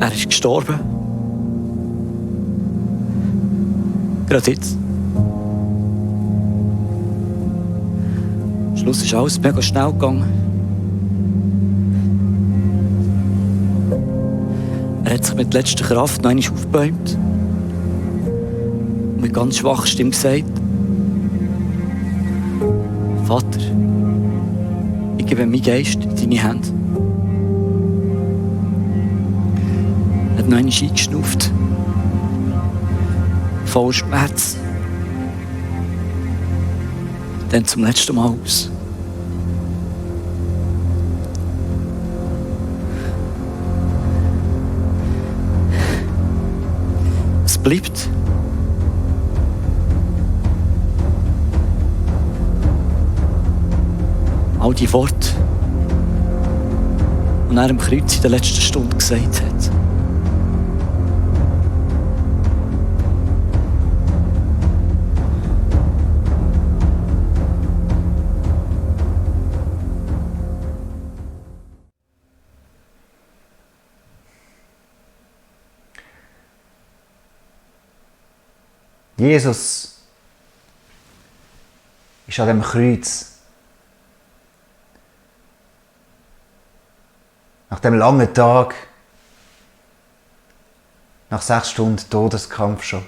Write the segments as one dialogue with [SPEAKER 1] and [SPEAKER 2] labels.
[SPEAKER 1] Er ist gestorben. Gerade jetzt. Am Schluss ist alles mega schnell gegangen. Er hat sich mit letzter Kraft noch einmal aufgebäumt und mit ganz schwacher Stimme gesagt: Vater, ich gebe meinen Geist in deine Hände. Er hat noch einmal eingeschnauft. Voller Schmerz. Dann zum letzten Mal aus. Es bleibt. All die Worte, die er am Kreuz in der letzten Stunde gesagt hat.
[SPEAKER 2] Jesus ist an dem Kreuz. Nach dem langen Tag, nach 6 Stunden Todeskampf schon.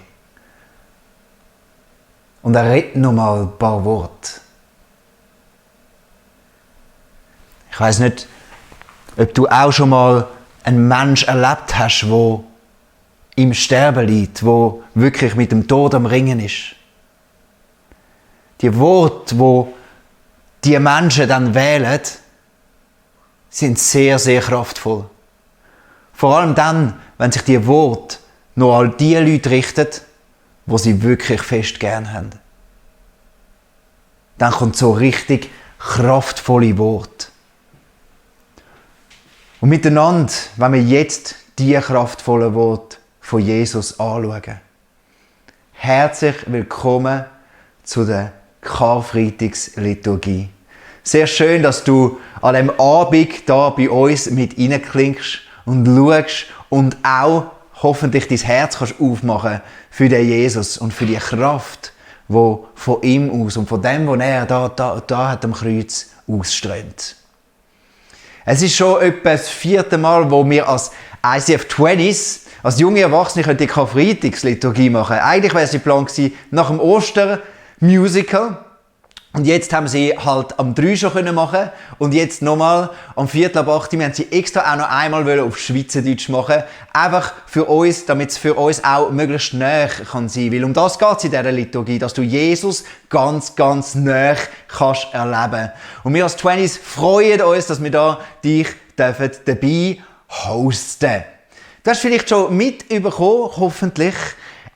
[SPEAKER 2] Und er redet noch mal ein paar Worte. Ich weiss nicht, ob du auch schon mal einen Menschen erlebt hast, der im Sterben liegt, der wirklich mit dem Tod am Ringen ist. Die Worte, die die Menschen dann wählen, sind sehr, sehr kraftvoll. Vor allem dann, wenn sich die Worte noch an die Leute richten, die sie wirklich fest gern haben. Dann kommt so richtig kraftvolle Worte. Und miteinander, wenn wir jetzt diese kraftvollen Worte von Jesus anschauen. Herzlich willkommen zu der Karfreitagsliturgie. Sehr schön, dass du an diesem Abend hier bei uns mit reinklingst und schaust und auch hoffentlich dein Herz kannst aufmachen für den Jesus und für die Kraft, die von ihm aus und von dem, was er da hat am Kreuz ausströmt. Es ist schon etwa das 4. Mal, wo wir als ICF 20s, als junge Erwachsene, die Karfreitagsliturgie machen. Eigentlich wäre sie geplant gewesen, nach dem Ostermusical. Und jetzt haben sie halt am 3 schon machen und jetzt nochmal am 7:45. Wir haben sie extra auch noch einmal auf Schweizerdeutsch machen. Einfach für uns, damit es für uns auch möglichst nahe kann sein. Weil um das geht es in dieser Liturgie, dass du Jesus ganz, ganz nahe kannst erleben. Und wir als 20s freuen uns, dass wir da dich dabei hosten. Du hast vielleicht schon mitbekommen, hoffentlich.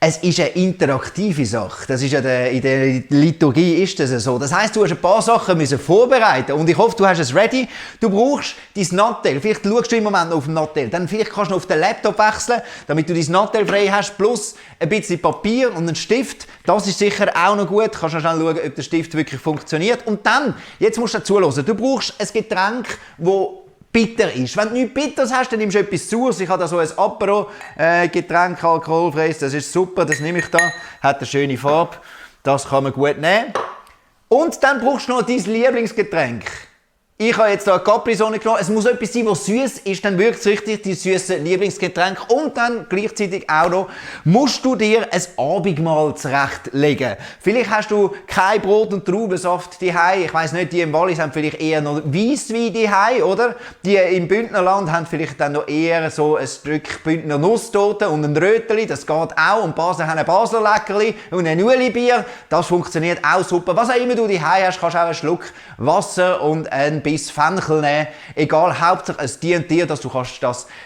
[SPEAKER 2] Es ist eine interaktive Sache. Das ist ja in der Liturgie ist das so. Das heisst, du hast ein paar Sachen müssen vorbereiten und ich hoffe, du hast es ready. Du brauchst dein Nattel. Vielleicht schaust du im Moment noch auf den Nattel. Dann vielleicht kannst du noch auf den Laptop wechseln, damit du dein Nattel frei hast, plus ein bisschen Papier und einen Stift. Das ist sicher auch noch gut. Du kannst auch schnell schauen, ob der Stift wirklich funktioniert. Und dann, jetzt musst du zuhören. Du brauchst ein Getränk, das bitter ist. Wenn du nichts Bitters hast, dann nimmst du etwas Saures. Ich habe da so ein Apero-Getränk, alkoholfreies. Das ist super, das nehme ich da. Hat eine schöne Farbe. Das kann man gut nehmen. Und dann brauchst du noch dein Lieblingsgetränk. Ich habe jetzt hier eine Capri-Sonne genommen. Es muss etwas sein, was süß ist, dann wirkt es richtig, dein süßes Lieblingsgetränk. Und dann gleichzeitig auch noch, musst du dir ein Abendmahl zurechtlegen. Vielleicht hast du kein Brot und Traubensaft daheim. Ich weiss nicht, die im Wallis haben vielleicht eher noch Weisswein daheim, oder? Die im Bündnerland haben vielleicht dann noch eher so ein Stück Bündner Nusstorte und ein Röteli. Das geht auch. Und Basler haben ein Basler Leckerli und ein Ueli-Bier. Das funktioniert auch super. Was auch immer du daheim hast, kannst du auch einen Schluck Wasser und ein bis Fenchel nehmen. Egal, Hauptsache es dient dir, dass du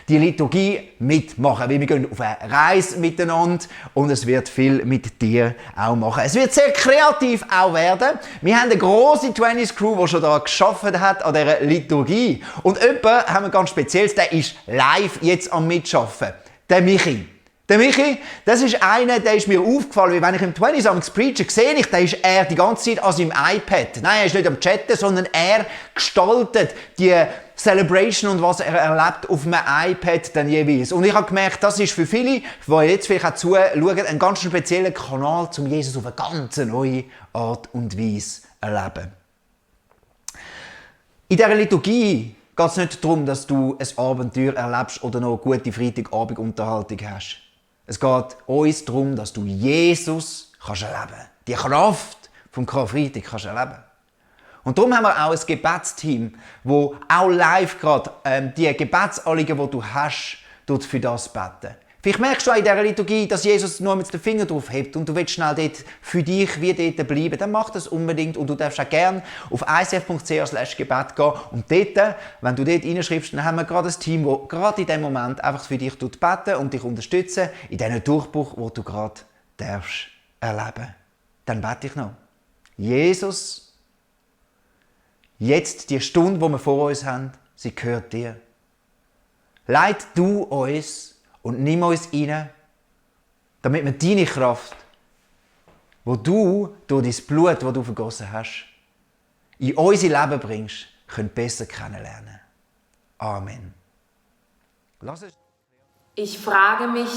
[SPEAKER 2] die Liturgie mitmachen. Weil wir gehen auf eine Reise miteinander und es wird viel mit dir auch machen. Es wird sehr kreativ auch werden. Wir haben eine grosse 20s Crew, die schon da gearbeitet hat an dieser Liturgie. Und jemand haben wir ganz Spezielles, der ist live jetzt am Mitschaffen. Der Michi. Der Michi, das ist einer, der ist mir aufgefallen, weil wenn ich im 20 preache, sehe ich, da ist er die ganze Zeit an seinem iPad. Nein, er ist nicht am Chatten, sondern er gestaltet die Celebration und was er erlebt auf einem iPad dann jeweils. Und ich habe gemerkt, das ist für viele, die jetzt vielleicht auch zuschauen, ein ganz spezieller Kanal, um Jesus auf eine ganz neue Art und Weise zu erleben. In dieser Liturgie geht es nicht darum, dass du ein Abenteuer erlebst oder noch eine gute Freitagabend-Unterhaltung hast. Es geht uns darum, dass du Jesus kannst erleben. Die Kraft vom Karfreitag kannst erleben. Und darum haben wir auch ein Gebetsteam, wo auch live gerade die Gebetsanliegen, die du hast, für das beten. Vielleicht merkst du auch in dieser Liturgie, dass Jesus nur mit den Finger drauf hebt und du willst schnell dort für dich wie dort bleiben. Dann mach das unbedingt und du darfst auch gerne auf icf.ch/Gebet gehen und dort, wenn du dort reinschreibst, dann haben wir gerade ein Team, das gerade in diesem Moment einfach für dich beten und dich unterstützen in diesem Durchbruch, den du gerade darfst erleben. Dann bete ich noch. Jesus, jetzt die Stunde, die wir vor uns haben, sie gehört dir. Leit du uns und nimm uns rein, damit wir deine Kraft, die du durch dein Blut, das du vergossen hast, in unser Leben bringst, können besser kennenlernen. Amen.
[SPEAKER 3] Ich frage mich,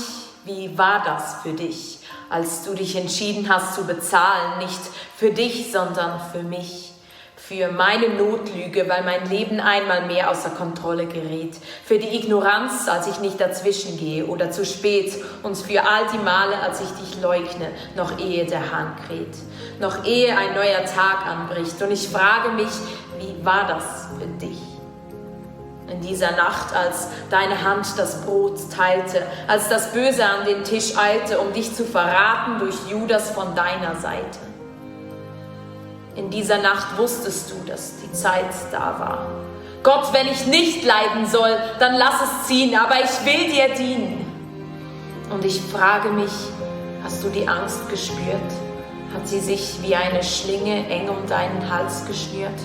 [SPEAKER 3] wie war das für dich, als du dich entschieden hast zu bezahlen, nicht für dich, sondern für mich? Für meine Notlüge, weil mein Leben einmal mehr außer Kontrolle gerät. Für die Ignoranz, als ich nicht dazwischen gehe oder zu spät. Und für all die Male, als ich dich leugne, noch ehe der Hahn kräht. Noch ehe ein neuer Tag anbricht. Und ich frage mich, wie war das für dich? In dieser Nacht, als deine Hand das Brot teilte, als das Böse an den Tisch eilte, um dich zu verraten durch Judas von deiner Seite. In dieser Nacht wusstest du, dass die Zeit da war. Gott, wenn ich nicht leiden soll, dann lass es ziehen, aber ich will dir dienen. Und ich frage mich, hast du die Angst gespürt? Hat sie sich wie eine Schlinge eng um deinen Hals geschnürt?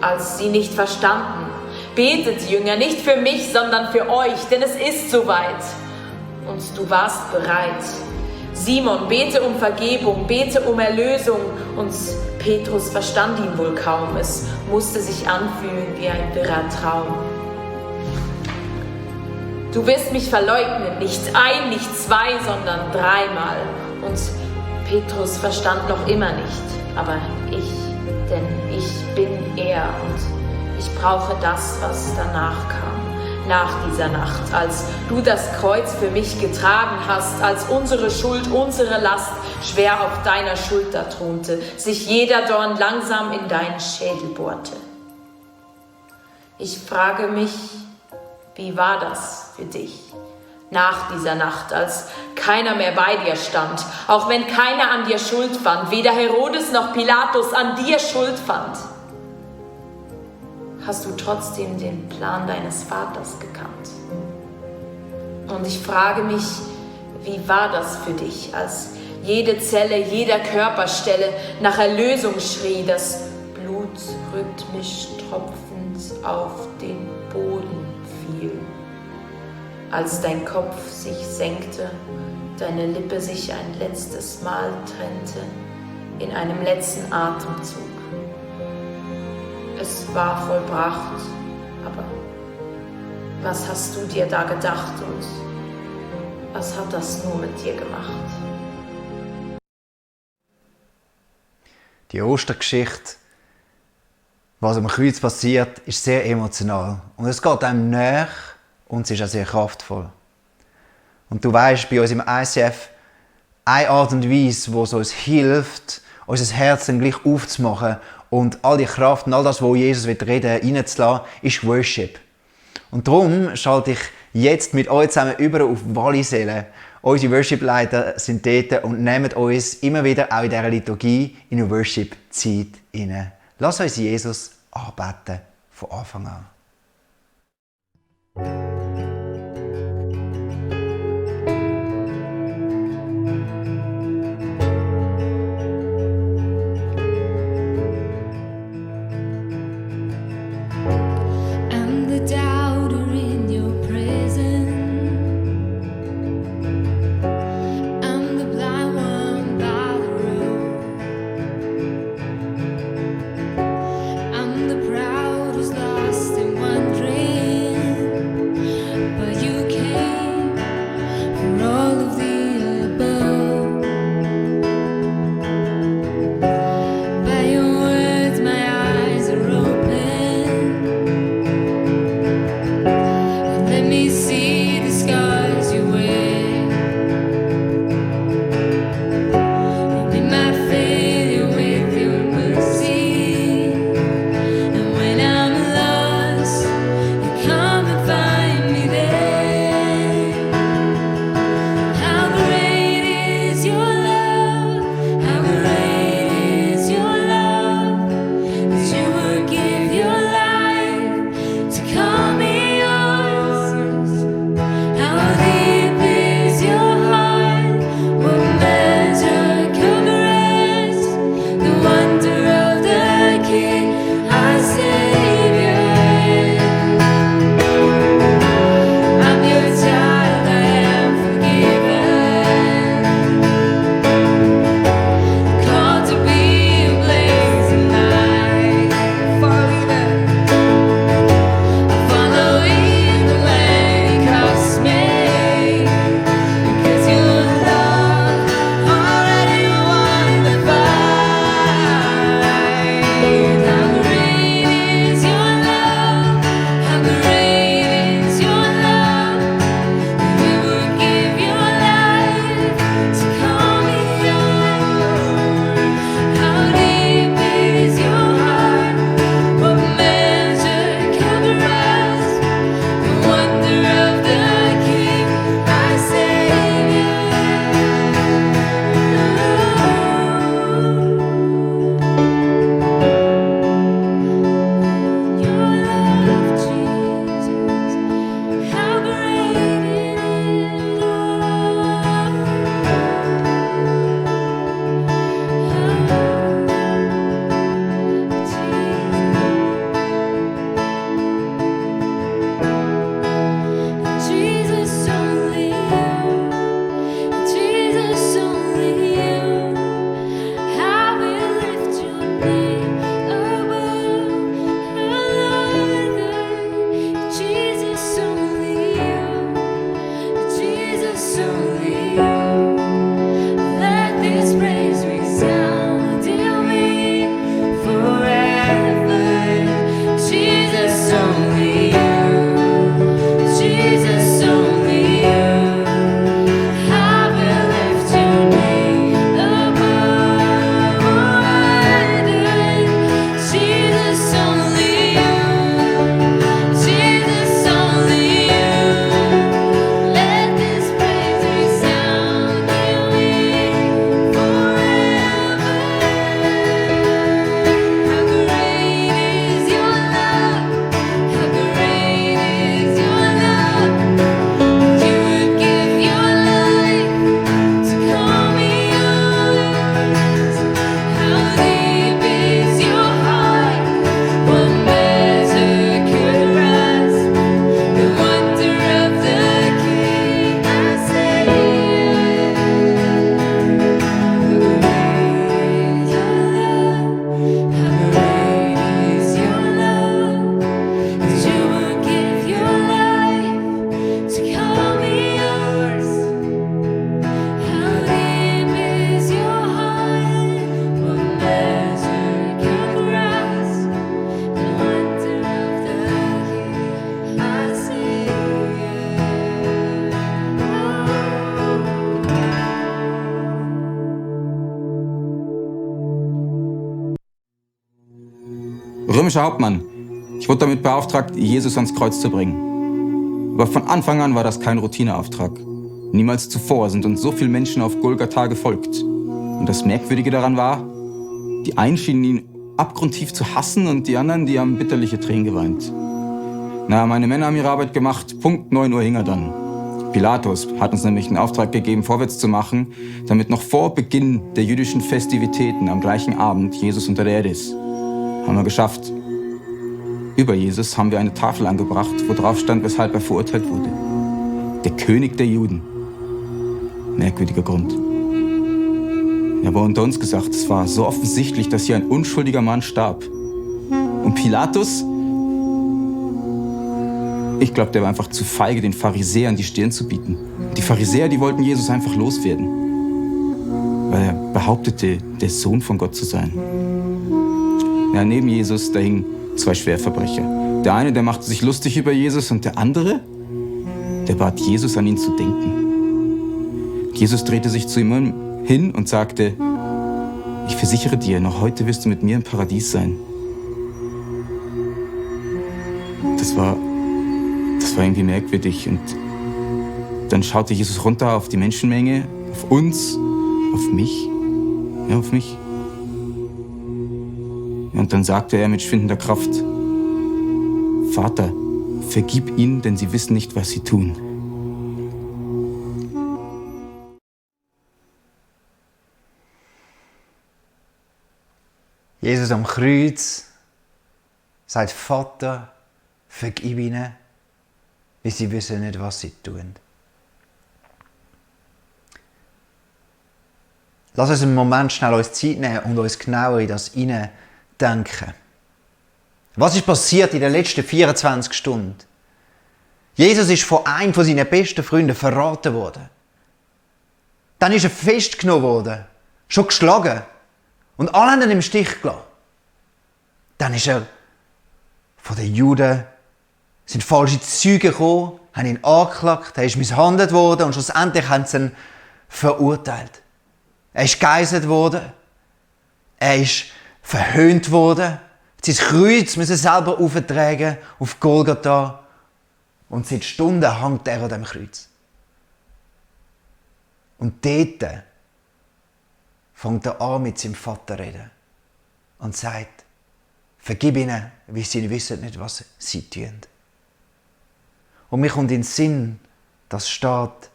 [SPEAKER 3] Als sie nicht verstanden, betet Jünger, nicht für mich, sondern für euch, denn es ist soweit. Und du warst bereit. Simon, bete um Vergebung, bete um Erlösung. Und Petrus verstand ihn wohl kaum. Es musste sich anfühlen wie ein wirrer Traum. Du wirst mich verleugnen, nicht ein, nicht zwei, sondern dreimal. Und Petrus verstand noch immer nicht, aber ich, denn ich bin er und ich brauche das, was danach kam. Nach dieser Nacht, als du das Kreuz für mich getragen hast, als unsere Schuld, unsere Last schwer auf deiner Schulter thronte, sich jeder Dorn langsam in deinen Schädel bohrte. Ich frage mich, wie war das für dich? Nach dieser Nacht, als keiner mehr bei dir stand, auch wenn keiner an dir Schuld fand, weder Herodes noch Pilatus an dir Schuld fand. Hast du trotzdem den Plan deines Vaters gekannt? Und ich frage mich, wie war das für dich, als jede Zelle, jeder Körperstelle nach Erlösung schrie, das Blut rhythmisch tropfend auf den Boden fiel? Als dein Kopf sich senkte, deine Lippe sich ein letztes Mal trennte, in einem letzten Atemzug. Es war vollbracht, aber was hast du dir da gedacht und was hat das nur mit dir gemacht?
[SPEAKER 2] Die Ostergeschichte, was am Kreuz passiert, ist sehr emotional. Und es geht einem näher und es ist auch sehr kraftvoll. Und du weißt, bei uns im ICF, eine Art und Weise, die es uns hilft, unser Herz dann gleich aufzumachen und all die Kraft und all das, wo Jesus reden will, reinzulassen, ist Worship. Und darum schalte ich jetzt mit euch zusammen über auf Wallisellen. Unsere Worship-Leiter sind dort und nehmen uns immer wieder auch in dieser Liturgie in eine Worship-Zeit hinein. Lass uns Jesus anbeten von Anfang an.
[SPEAKER 4] I'm the doubter in your presence. crowd was lost and wondering, but you came for all of the above. By your words, my eyes are open. Let me see the scars you wear. Be my failure with your mercy. And when I'm lost, you come and find me there. How great is your love? How great is your love? That you would give your life to call me yours. How deep is your heart? What measure could rest the wonder of the King, our Savior? I'm your child, I am forgiven. Called to be a blazing light. Following the way He calls me, because your love already won the fight. How great is your love? How great is your love? That you would give your life to call me yours. How deep is your heart? What measure can grasp the wonder of the King, our Savior? Your love, Jesus, how great it is, Jesus, only you, Jesus, only you. I will lift your name above another. Jesus, only you, Jesus, only you. Let this praise resound in me forever. Jesus, only you, Jesus, only you. I will lift your name above others. Jesus, only you, Jesus, only you. Let this praise resound in me forever. How great is your love? How great is your love? You would give your life to call me yours. How deep is your heart? What measure could grasp the wonder of the King, our Savior? How great is your love? That you would give your life to call me yours. How deep is your heart? What measure can grasp the wonder of the King, our Savior?
[SPEAKER 5] Römischer Hauptmann. Ich wurde damit beauftragt, Jesus ans Kreuz zu bringen. Aber von Anfang an war das kein Routineauftrag. Niemals zuvor sind uns so viele Menschen auf Golgatha gefolgt. Und das Merkwürdige daran war, die einen schienen ihn abgrundtief zu hassen und die anderen, die haben bitterliche Tränen geweint. Na, meine Männer haben ihre Arbeit gemacht. Punkt 9 Uhr hing er dann. Pilatus hat uns nämlich den Auftrag gegeben, vorwärts zu machen, damit noch vor Beginn der jüdischen Festivitäten am gleichen Abend Jesus unter der Erde ist. Haben wir geschafft. Über Jesus haben wir eine Tafel angebracht, wo drauf stand, weshalb er verurteilt wurde. Der König der Juden. Merkwürdiger Grund. Ja, aber unter uns gesagt, es war so offensichtlich, dass hier ein unschuldiger Mann starb. Und Pilatus, ich glaube, der war einfach zu feige, den Pharisäern die Stirn zu bieten. Die Pharisäer, die wollten Jesus einfach loswerden, weil er behauptete, der Sohn von Gott zu sein. Ja, neben Jesus, da hingen zwei Schwerverbrecher. Der eine, der machte sich lustig über Jesus, und der andere, der bat Jesus, an ihn zu denken. Jesus drehte sich zu ihm hin und sagte: Ich versichere dir, noch heute wirst du mit mir im Paradies sein. Das war irgendwie merkwürdig. Und dann schaute Jesus runter auf die Menschenmenge, auf uns, auf mich. Ja, auf mich. Und dann sagte er mit schwindender Kraft: Vater, vergib ihnen, denn sie wissen nicht, was sie tun.
[SPEAKER 2] Jesus am Kreuz sagt: Vater, vergib ihnen, weil sie wissen nicht, was sie tun. Lass uns einen Moment schnell uns Zeit nehmen und uns genauer in das hineindenken. Was ist passiert in den letzten 24 Stunden? Jesus ist von einem von seinen besten Freunden verraten worden. Dann ist er festgenommen worden, schon geschlagen. Und alle haben ihn im Stich gelassen. Dann ist er von den Juden, sind falsche Zeugen gekommen, haben ihn angeklagt, er ist misshandelt worden und schlussendlich haben sie ihn verurteilt. Er ist gegeißelt worden, er ist verhöhnt worden, sein Kreuz müssen selber auftragen auf Golgatha und seit Stunden hängt er an dem Kreuz. Und dort fängt er an, mit seinem Vater zu reden und sagt: Vergib ihnen, weil sie wissen nicht, was sie tun. Und mir kommt in den Sinn, dass steht,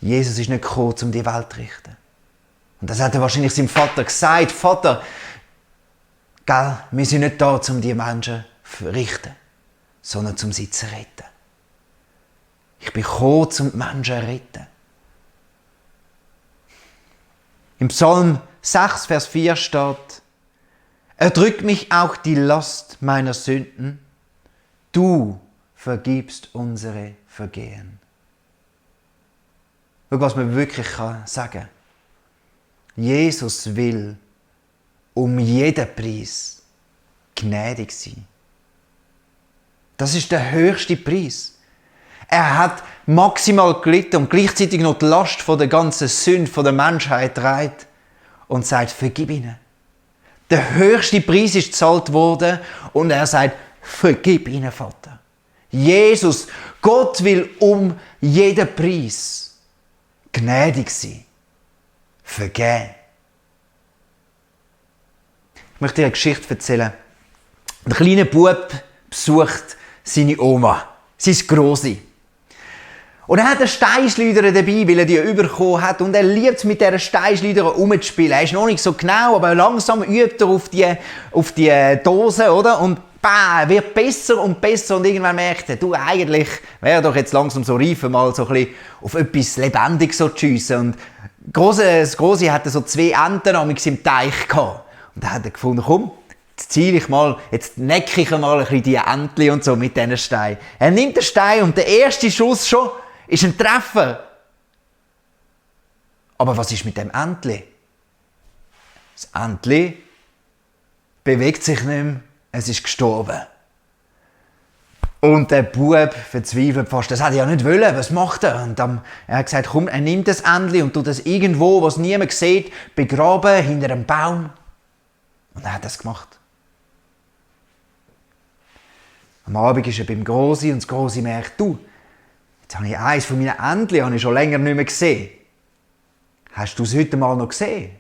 [SPEAKER 2] Jesus ist nicht gekommen, um die Welt zu richten. Und das hat er wahrscheinlich seinem Vater gesagt: Vater, gell, wir sind nicht da, um die Menschen zu richten, sondern um sie zu retten. Ich bin gekommen, um die Menschen zu retten. Im Psalm 6, Vers 4 steht: Erdrückt mich auch die Last meiner Sünden, du vergibst unsere Vergehen. Schau, was man wirklich sagen kann. Jesus will um jeden Preis gnädig sein. Das ist der höchste Preis. Er hat maximal gelitten und gleichzeitig noch die Last von der ganzen Sünde der Menschheit trägt und sagt: Vergib ihnen. Der höchste Preis ist gezahlt worden und er sagt: Vergib ihnen, Vater. Jesus, Gott will um jeden Preis gnädig sein. Vergeben. Ich möchte dir eine Geschichte erzählen. Ein kleiner Bub besucht seine Oma, seine Grossi. Und er hat eine Steinschleuder dabei, weil er die bekommen hat. Und er liebt es, mit dieser Steinschleuder rumzuspielen. Er ist noch nicht so genau, aber langsam übt er auf die Dose, oder? Und wird besser und besser. Und irgendwann merkt er: Du, eigentlich wäre doch jetzt langsam so reif, mal so ein bisschen auf etwas Lebendiges so zu schiessen. Und das Grossi hatte so 2 Enten im Teich gehabt. Und da hat er gefunden: Komm, jetzt necke ich mal ein bisschen die Entchen und so mit diesen Steinen. Er nimmt den Stein und der erste Schuss schon ist ein Treffer. Aber was ist mit dem Entli? Das Entli bewegt sich nicht mehr, es ist gestorben. Und der Bub verzweifelt fast, das hätte er ja nicht wollen, was macht er? Und dann, er hat gesagt: Komm, er nimmt das Entli und tut das irgendwo, was niemand sieht, begraben hinter einem Baum. Und er hat das gemacht. Am Abend ist er beim Grossi und das Grossi merkt: Du, jetzt habe ich eines von meinen Entchen schon länger nicht mehr gesehen. Hast du es heute mal noch gesehen?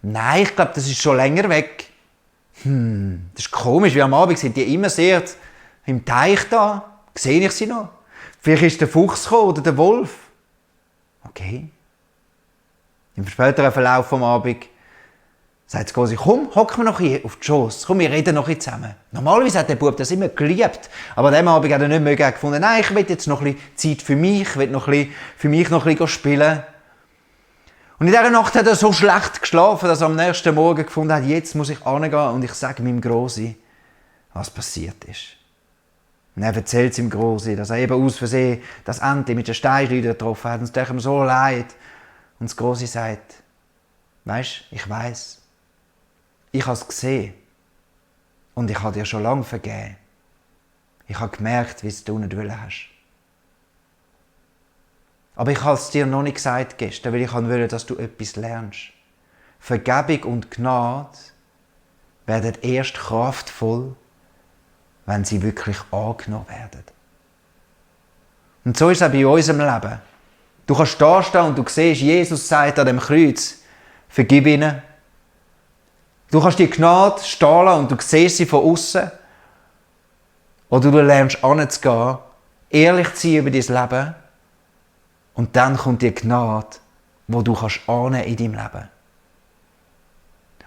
[SPEAKER 2] Nein, ich glaube, das ist schon länger weg. Das ist komisch, wie am Abend sind die immer sehr im Teich da. Sehe ich sie noch? Vielleicht ist der Fuchs gekommen oder der Wolf. Okay. Im späteren Verlauf des Abends sagt Grossi: Komm, hocken wir noch hier auf die Schoss. Komm, wir reden noch zusammen. Normalerweise hat der Bub das immer geliebt. Aber an diesem Abend hat er nicht mehr gefunden: Nein, ich will jetzt noch ein bisschen Zeit für mich. Ich will für mich noch ein bisschen spielen. Und in dieser Nacht hat er so schlecht geschlafen, dass er am nächsten Morgen gefunden hat, jetzt muss ich hingehen und ich sage meinem Grossi, was passiert ist. Und er erzählt seinem Grossi, dass er eben aus Versehen das Ente mit der Steinschleuder getroffen hat. Und es tut ihm so leid. Und das Grossi sagt, weisst, ich weiss, ich habe es gesehen und ich habe dir schon lange vergeben. Ich habe gemerkt, wie du nicht wollen hast. Aber ich habe es dir noch nicht gesagt gestern, weil ich wollte, dass du etwas lernst. Vergebung und Gnade werden erst kraftvoll, wenn sie wirklich angenommen werden. Und so ist es auch bei unserem Leben. Du kannst da stehen und du siehst, Jesus sagt an dem Kreuz, vergib ihnen. Du kannst die Gnade stehen lassen und du siehst sie von außen. Oder du lernst anzugehen, ehrlich zu sein über dein Leben. Und dann kommt die Gnade, die du annehmen in deinem Leben.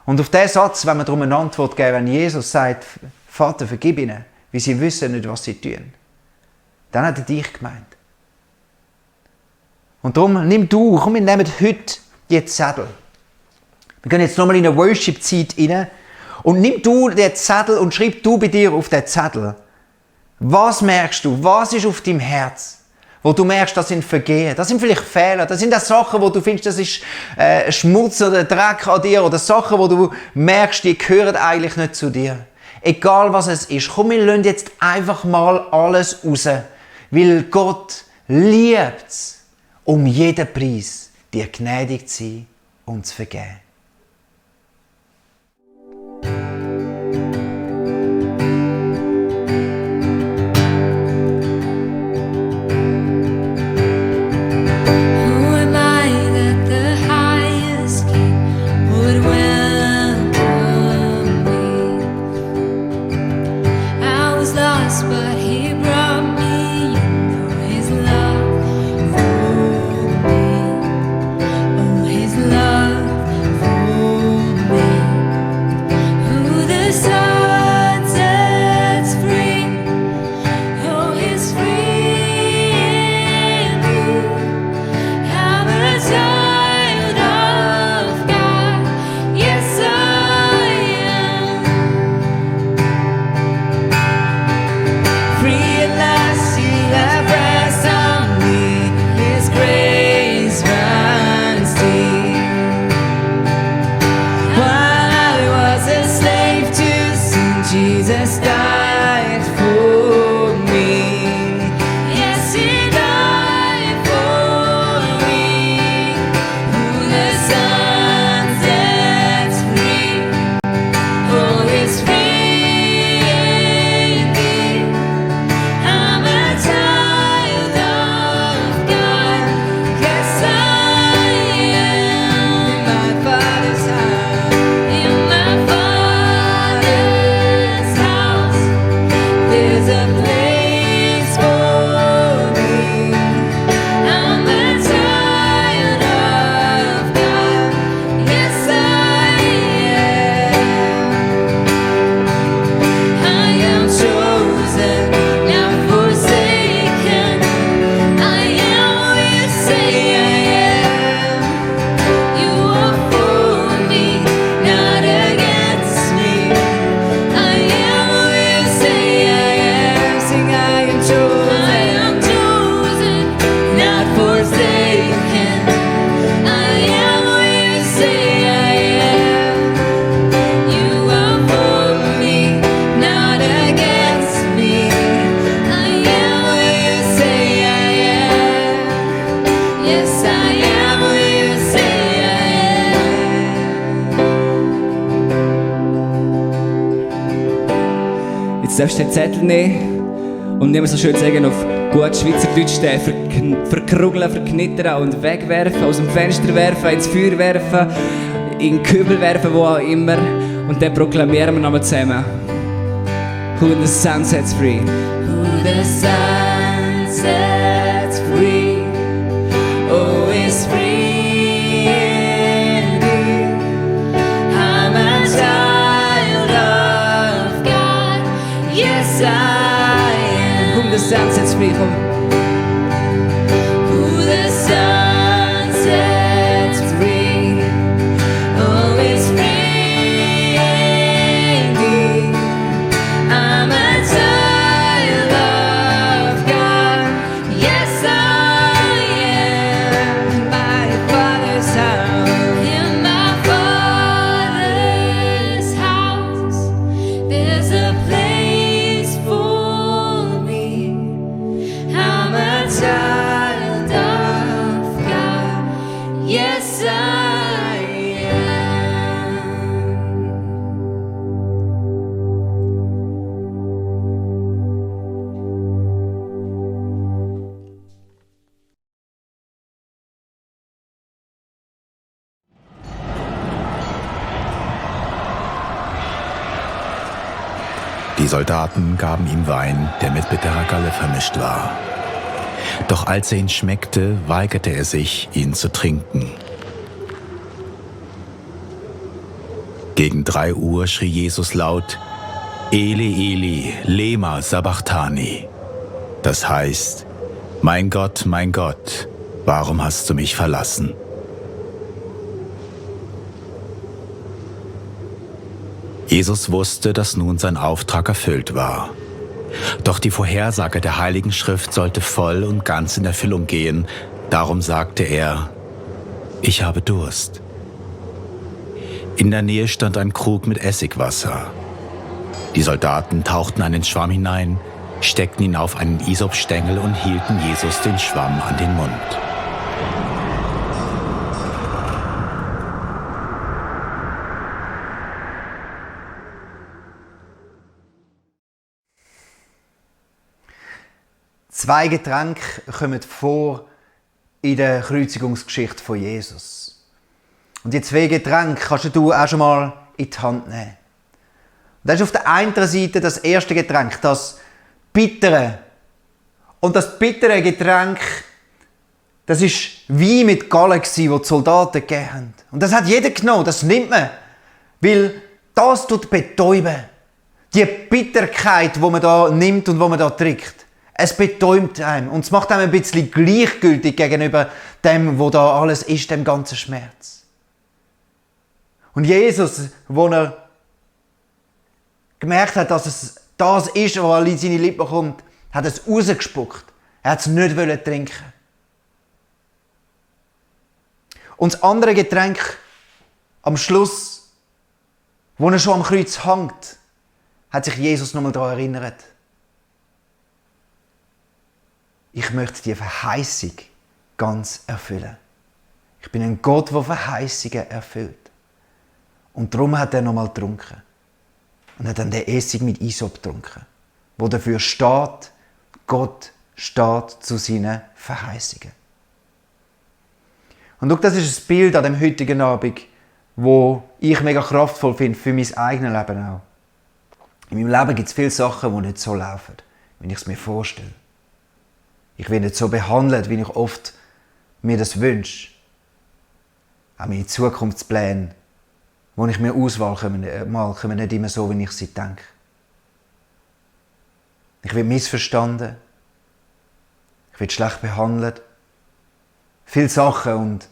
[SPEAKER 2] Und auf diesen Satz, wenn wir darum eine Antwort geben, wenn Jesus sagt, Vater, vergib ihnen, weil sie wissen nicht, was sie tun, dann hat er dich gemeint. Und darum komm, wir nehmen heute die Zettel. Wir gehen jetzt nochmal in eine Worship-Zeit rein. Und nimm du den Zettel und schreib du bei dir auf den Zettel. Was merkst du? Was ist auf deinem Herz? Wo du merkst, das sind Vergehen, das sind vielleicht Fehler, das sind auch Sachen, wo du findest, das ist Schmutz oder Dreck an dir oder Sachen, wo du merkst, die gehören eigentlich nicht zu dir. Egal was es ist, komm, wir lassen jetzt einfach mal alles raus, weil Gott liebt es, um jeden Preis dir gnädig zu sein und zu vergeben.
[SPEAKER 1] Darfst du den Zettel nehmen und nicht mehr so schön sagen auf gut Schweizerdeutsch verkrugeln, verknittern und wegwerfen, aus dem Fenster werfen, ins Feuer werfen, in den Kübel werfen, wo auch immer. Und dann proklamieren wir nochmal zusammen. Who the sun sets free.
[SPEAKER 4] Who the sun sets free, oh, is free indeed. I'm a child of God, yes I am.
[SPEAKER 1] Whom the sun sets free.
[SPEAKER 4] Who the sun sets free.
[SPEAKER 6] Die Soldaten gaben ihm Wein, der mit bitterer Galle vermischt war. Doch als er ihn schmeckte, weigerte er sich, ihn zu trinken. Gegen 3 Uhr schrie Jesus laut: Eli, Eli, lema sabachthani. Das heißt: mein Gott, warum hast du mich verlassen? Jesus wusste, dass nun sein Auftrag erfüllt war. Doch die Vorhersage der Heiligen Schrift sollte voll und ganz in Erfüllung gehen. Darum sagte er: Ich habe Durst. In der Nähe stand ein Krug mit Essigwasser. Die Soldaten tauchten einen Schwamm hinein, steckten ihn auf einen Isopstängel und hielten Jesus den Schwamm an den Mund.
[SPEAKER 2] Zwei Getränke kommen vor in der Kreuzigungsgeschichte von Jesus. Und die 2 Getränke kannst du auch schon mal in die Hand nehmen. Und das ist auf der einen Seite das erste Getränk, das Bittere. Und das bittere Getränk, das war Wein mit Galle, das die Soldaten gegeben haben. Und das hat jeder genommen, das nimmt man. Weil das tut betäuben. Die Bitterkeit, die man da nimmt und die man da trinkt. Es betäubt einem und es macht einem ein bisschen gleichgültig gegenüber dem, wo da alles ist, dem ganzen Schmerz. Und Jesus, wo er gemerkt hat, dass es das ist, was in seine Lippen kommt, hat es rausgespuckt. Er hat es nicht trinken. Und das andere Getränk am Schluss, wo er schon am Kreuz hängt, hat sich Jesus nochmal daran erinnert. Ich möchte die Verheißung ganz erfüllen. Ich bin ein Gott, der Verheißungen erfüllt. Und darum hat er nochmal getrunken. Und hat dann den Essig mit Isop getrunken. Wo dafür steht, Gott steht zu seinen Verheißungen. Und schau, das ist ein Bild an dem heutigen Abend, wo ich mega kraftvoll finde für mein eigenes Leben auch. In meinem Leben gibt es viele Sachen, die nicht so laufen, wie ich es mir vorstelle. Ich werde nicht so behandelt, wie ich oft mir das wünsche. Auch meine Zukunftspläne, die ich mir auswähle, kommen nicht immer so, wie ich sie denke. Ich werde missverstanden. Ich werde schlecht behandelt. Viele Sachen. Und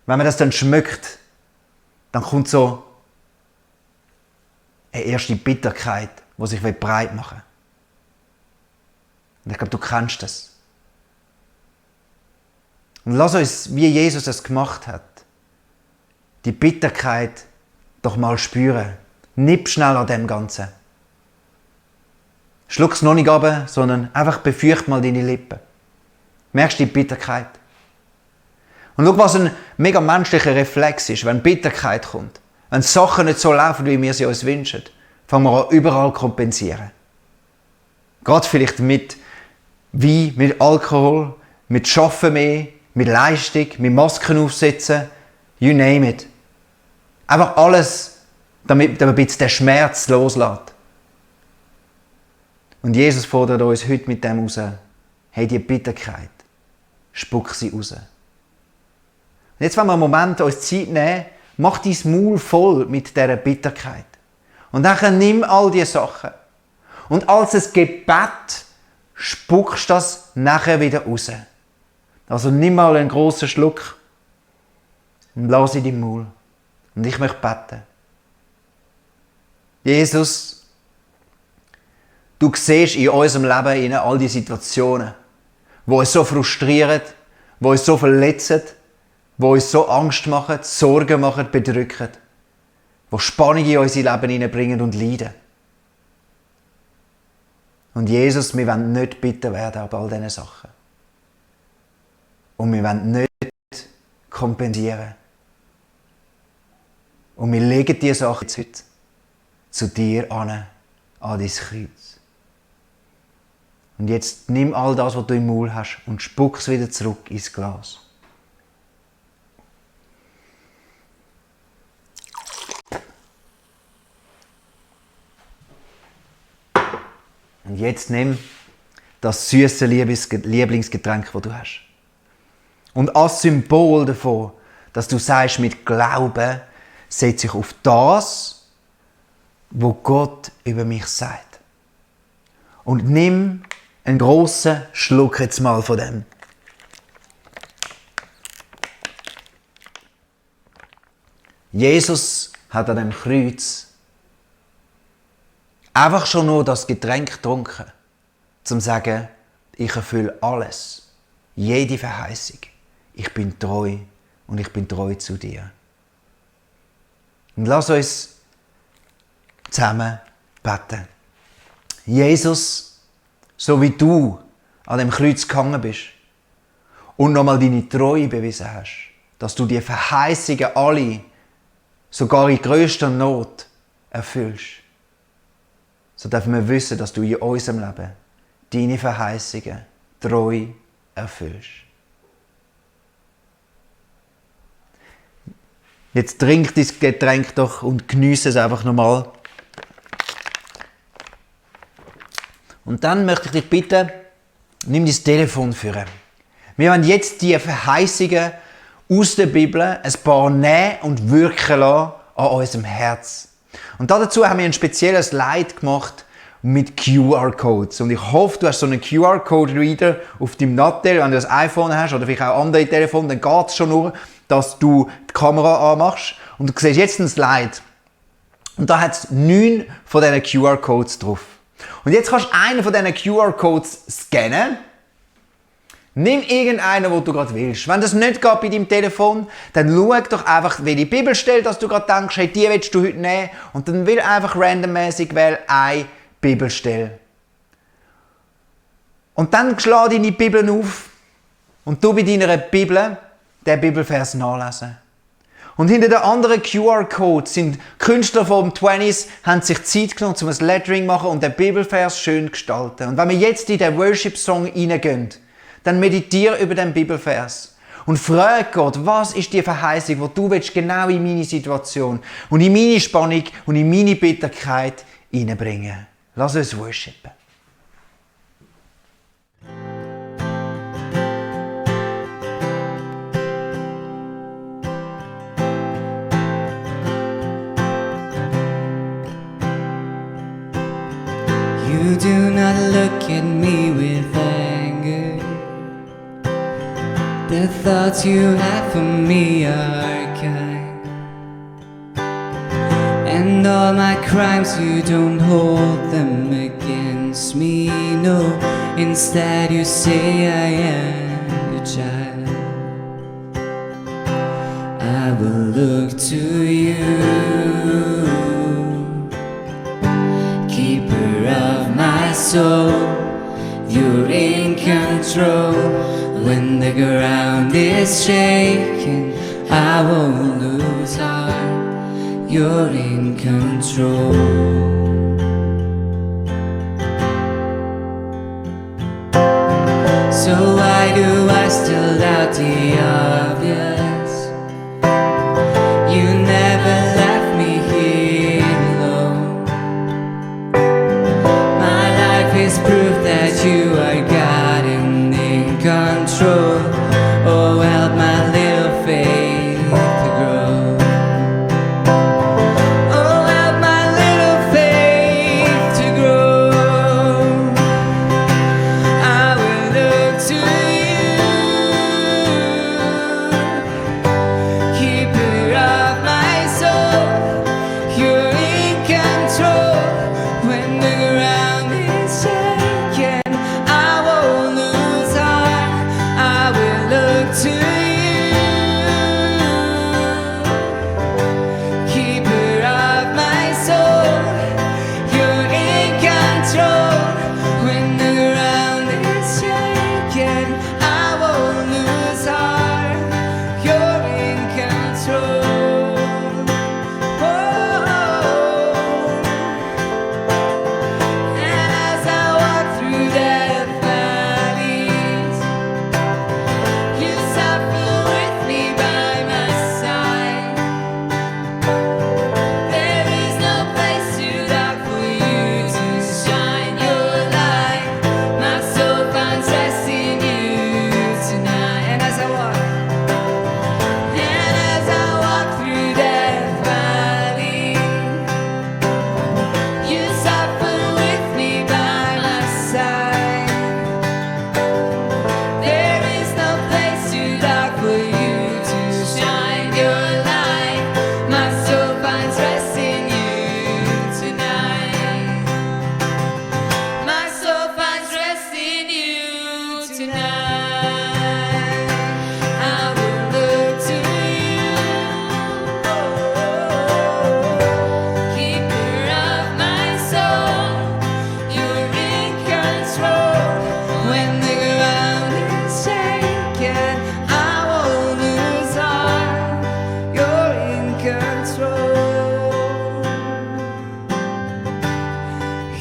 [SPEAKER 2] wenn man das dann schmeckt, dann kommt so eine erste Bitterkeit, die sich breit machen will. Und ich glaube, du kennst das. Und lass uns, wie Jesus das gemacht hat, die Bitterkeit doch mal spüren. Nipp schnell an dem Ganzen. Schluck es noch nicht ab, sondern einfach befürcht mal deine Lippen. Merkst du die Bitterkeit? Und schau, was ein mega menschlicher Reflex ist, wenn Bitterkeit kommt. Wenn Sachen nicht so laufen, wie wir sie uns wünschen, fangen wir an, überall kompensieren. Gerade vielleicht mit Wein, mit Alkohol, mit Schaffen mehr, mit Leistung, mit Masken aufsetzen, you name it. Einfach alles, damit ein bisschen den Schmerz loslässt. Und Jesus fordert uns heute mit dem raus, hey, die Bitterkeit, spuck sie raus. Und jetzt wollen wir einen Moment uns Zeit nehmen, mach dein Maul voll mit dieser Bitterkeit. Und dann nimm all diese Sachen. Und als ein Gebet spuckst das nachher wieder raus. Also nimm mal einen grossen Schluck und lass in deinem Maul. Und ich möchte beten. Jesus, du siehst in unserem Leben all die Situationen, die uns so frustrieren, die uns so verletzen, die uns so Angst machen, Sorgen machen, bedrücken, die Spannung in unser Leben hineinbringen und leiden. Und Jesus, wir wollen nicht bitter werden ab all diesen Sachen. Und wir wollen nicht kompensieren. Und wir legen diese Sachen jetzt heute zu dir an dein Kreuz. Und jetzt nimm all das, was du im Maul hast, und spuck es wieder zurück ins Glas. Und jetzt nimm das süße Lieblingsgetränk, das du hast. Und als Symbol davon, dass du sagst, mit Glauben setze ich auf das, wo Gott über mich sagt. Und nimm einen grossen Schluck jetzt mal von dem. Jesus hat an dem Kreuz einfach schon nur das Getränk getrunken, zum zu sagen, ich erfülle alles, jede Verheißung. Ich bin treu und ich bin treu zu dir. Und lass uns zusammen beten. Jesus, so wie du an dem Kreuz gehangen bist und nochmal deine Treue bewiesen hast, dass du die Verheißungen alle, sogar in grösster Not, erfüllst, so dürfen wir wissen, dass du in unserem Leben deine Verheißungen treu erfüllst. Jetzt trink dein Getränk doch und geniesse es einfach nochmal. Und dann möchte ich dich bitten, nimm dein Telefon für. Wir wollen jetzt die Verheißungen aus der Bibel ein paar nehmen und wirken lassen an unserem Herz. Und dazu haben wir ein spezielles Slide gemacht mit QR-Codes. Und ich hoffe, du hast so einen QR-Code-Reader auf deinem Nattel, wenn du ein iPhone hast oder vielleicht auch andere Telefone, dann geht es schon nur, dass du die Kamera anmachst. Und du siehst jetzt einen Slide. Und da hat es 9 von diesen QR-Codes drauf. Und jetzt kannst du einen von diesen QR-Codes scannen. Nimm irgendeinen, den du gerade willst. Wenn das nicht geht bei deinem Telefon, dann schau doch einfach, welche Bibelstelle, dass du gerade denkst, hey, die willst du heute nehmen. Und dann will einfach randommäßig eine Bibelstelle. Und dann schlag deine Bibel auf und du bei deiner Bibel den Bibelvers nachlesen. Und hinter den anderen QR-Codes sind Künstler vom 20s, haben sich Zeit genommen, um ein Lettering zu machen und den Bibelvers schön zu gestalten. Und wenn wir jetzt in den Worship-Song reingehen, dann meditiere über den Bibelvers und frage Gott, was ist die Verheißung, die du willst, genau in meine Situation und in meine Spannung und in meine Bitterkeit hineinbringen. Lass uns worshipen.
[SPEAKER 1] You do not look at me with anger. The thoughts you have for me are kind. And all my crimes, you don't hold them against me. No, instead you say I am your child. I will look to you, keeper of my soul. You're in control. When the ground is shaking, I won't lose heart. You're in control. So why do I still doubt the obvious? You never left me here alone. My life is proof that you are God and in control. Oh, help my little faith to grow. Oh, help my little faith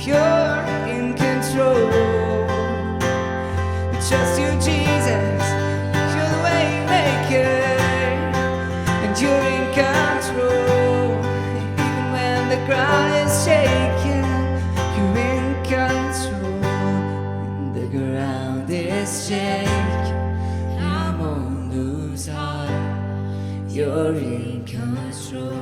[SPEAKER 1] you're in control. We trust you, Jesus, you're the way maker, and you're in control. Even when the ground is shaking, you're in control. And the ground is shaking, I won't lose heart. You're in control.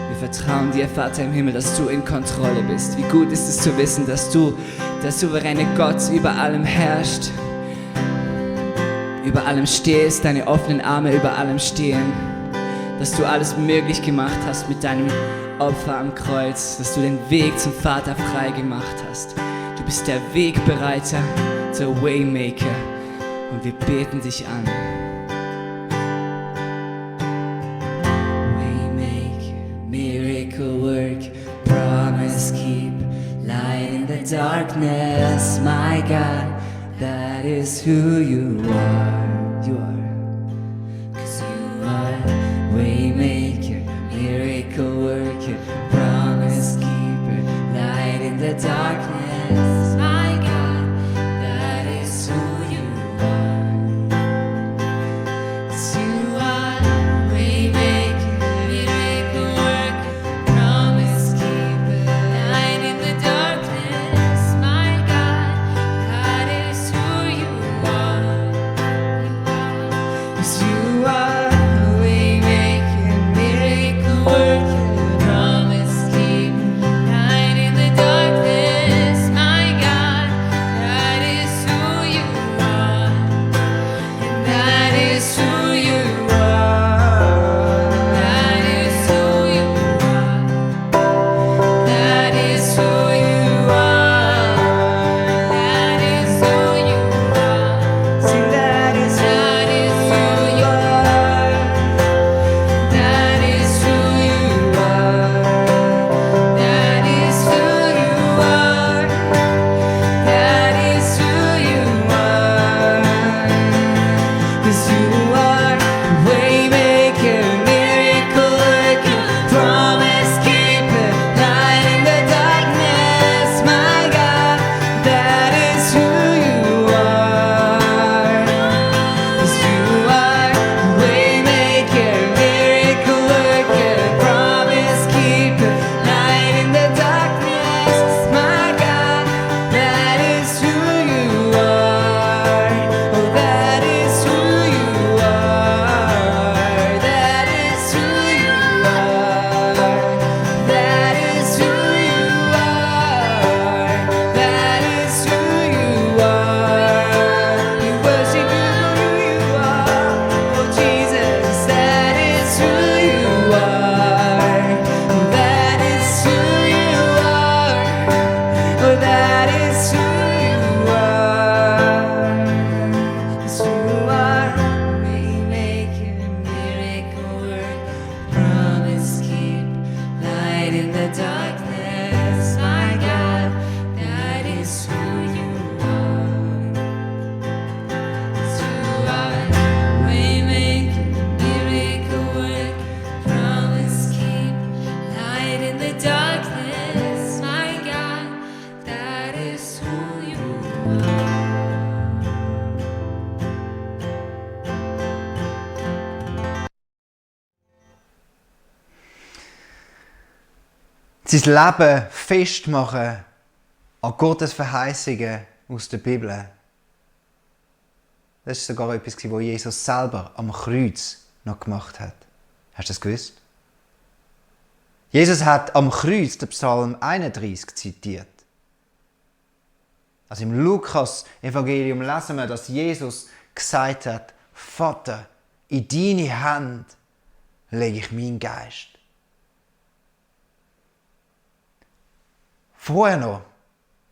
[SPEAKER 1] Wir vertrauen dir, Vater im Himmel, dass du in Kontrolle bist. Wie gut ist es zu wissen, dass du, der souveräne Gott, über allem herrscht, über allem stehst, deine offenen Arme über allem stehen, dass du alles möglich gemacht hast mit deinem Opfer am Kreuz, dass du den Weg zum Vater frei gemacht hast. Du bist der Wegbereiter, der Waymaker, und wir beten dich an. Waymaker, miracle work, promise keep, light in the darkness, my God, that is who you are. You are, 'cause you are Waymaker, miracle worker, promise keeper, light in the darkness, my God, that is who you are. 'Cause you are Waymaker, miracle worker, promise keeper, light in the darkness, my God, that is who you are. 'Cause you are Waymaker, miracle worker, promise keeper, light in the darkness, my God, that is who you are. And that is who you are. That is who you are. That is who you are. That is who you are. Sing, that is who you are. That is who you are. That is who you are. That is who you are. 'Cause you are Waymaker, miracle worker, promise keeper, light in the darkness, my God, that is who you are. 'Cause you are Waymaker, miracle worker, promise keeper, light in the darkness, my God, that is who you are. Oh, that is who you are. That is who you are. That is who you are. That is who you are. We worship you for who you are. Oh, Jesus, that is who you are. Oh, that is who you are. Oh, that is who you are. 'Cause you are Waymaker, miracle work, promise keep, light in the darkness, my God, that is who you are. 'Cause you are Waymaker, miracle work, promise keep, light in the darkness, my God, that is who you are.
[SPEAKER 2] Sein Leben festmachen an Gottes Verheißungen aus der Bibel. Das ist sogar etwas, was Jesus selber am Kreuz noch gemacht hat. Hast du das gewusst? Jesus hat am Kreuz den Psalm 31 zitiert. Also im Lukas-Evangelium lesen wir, dass Jesus gesagt hat: Vater, in deine Hand lege ich meinen Geist. Vorher noch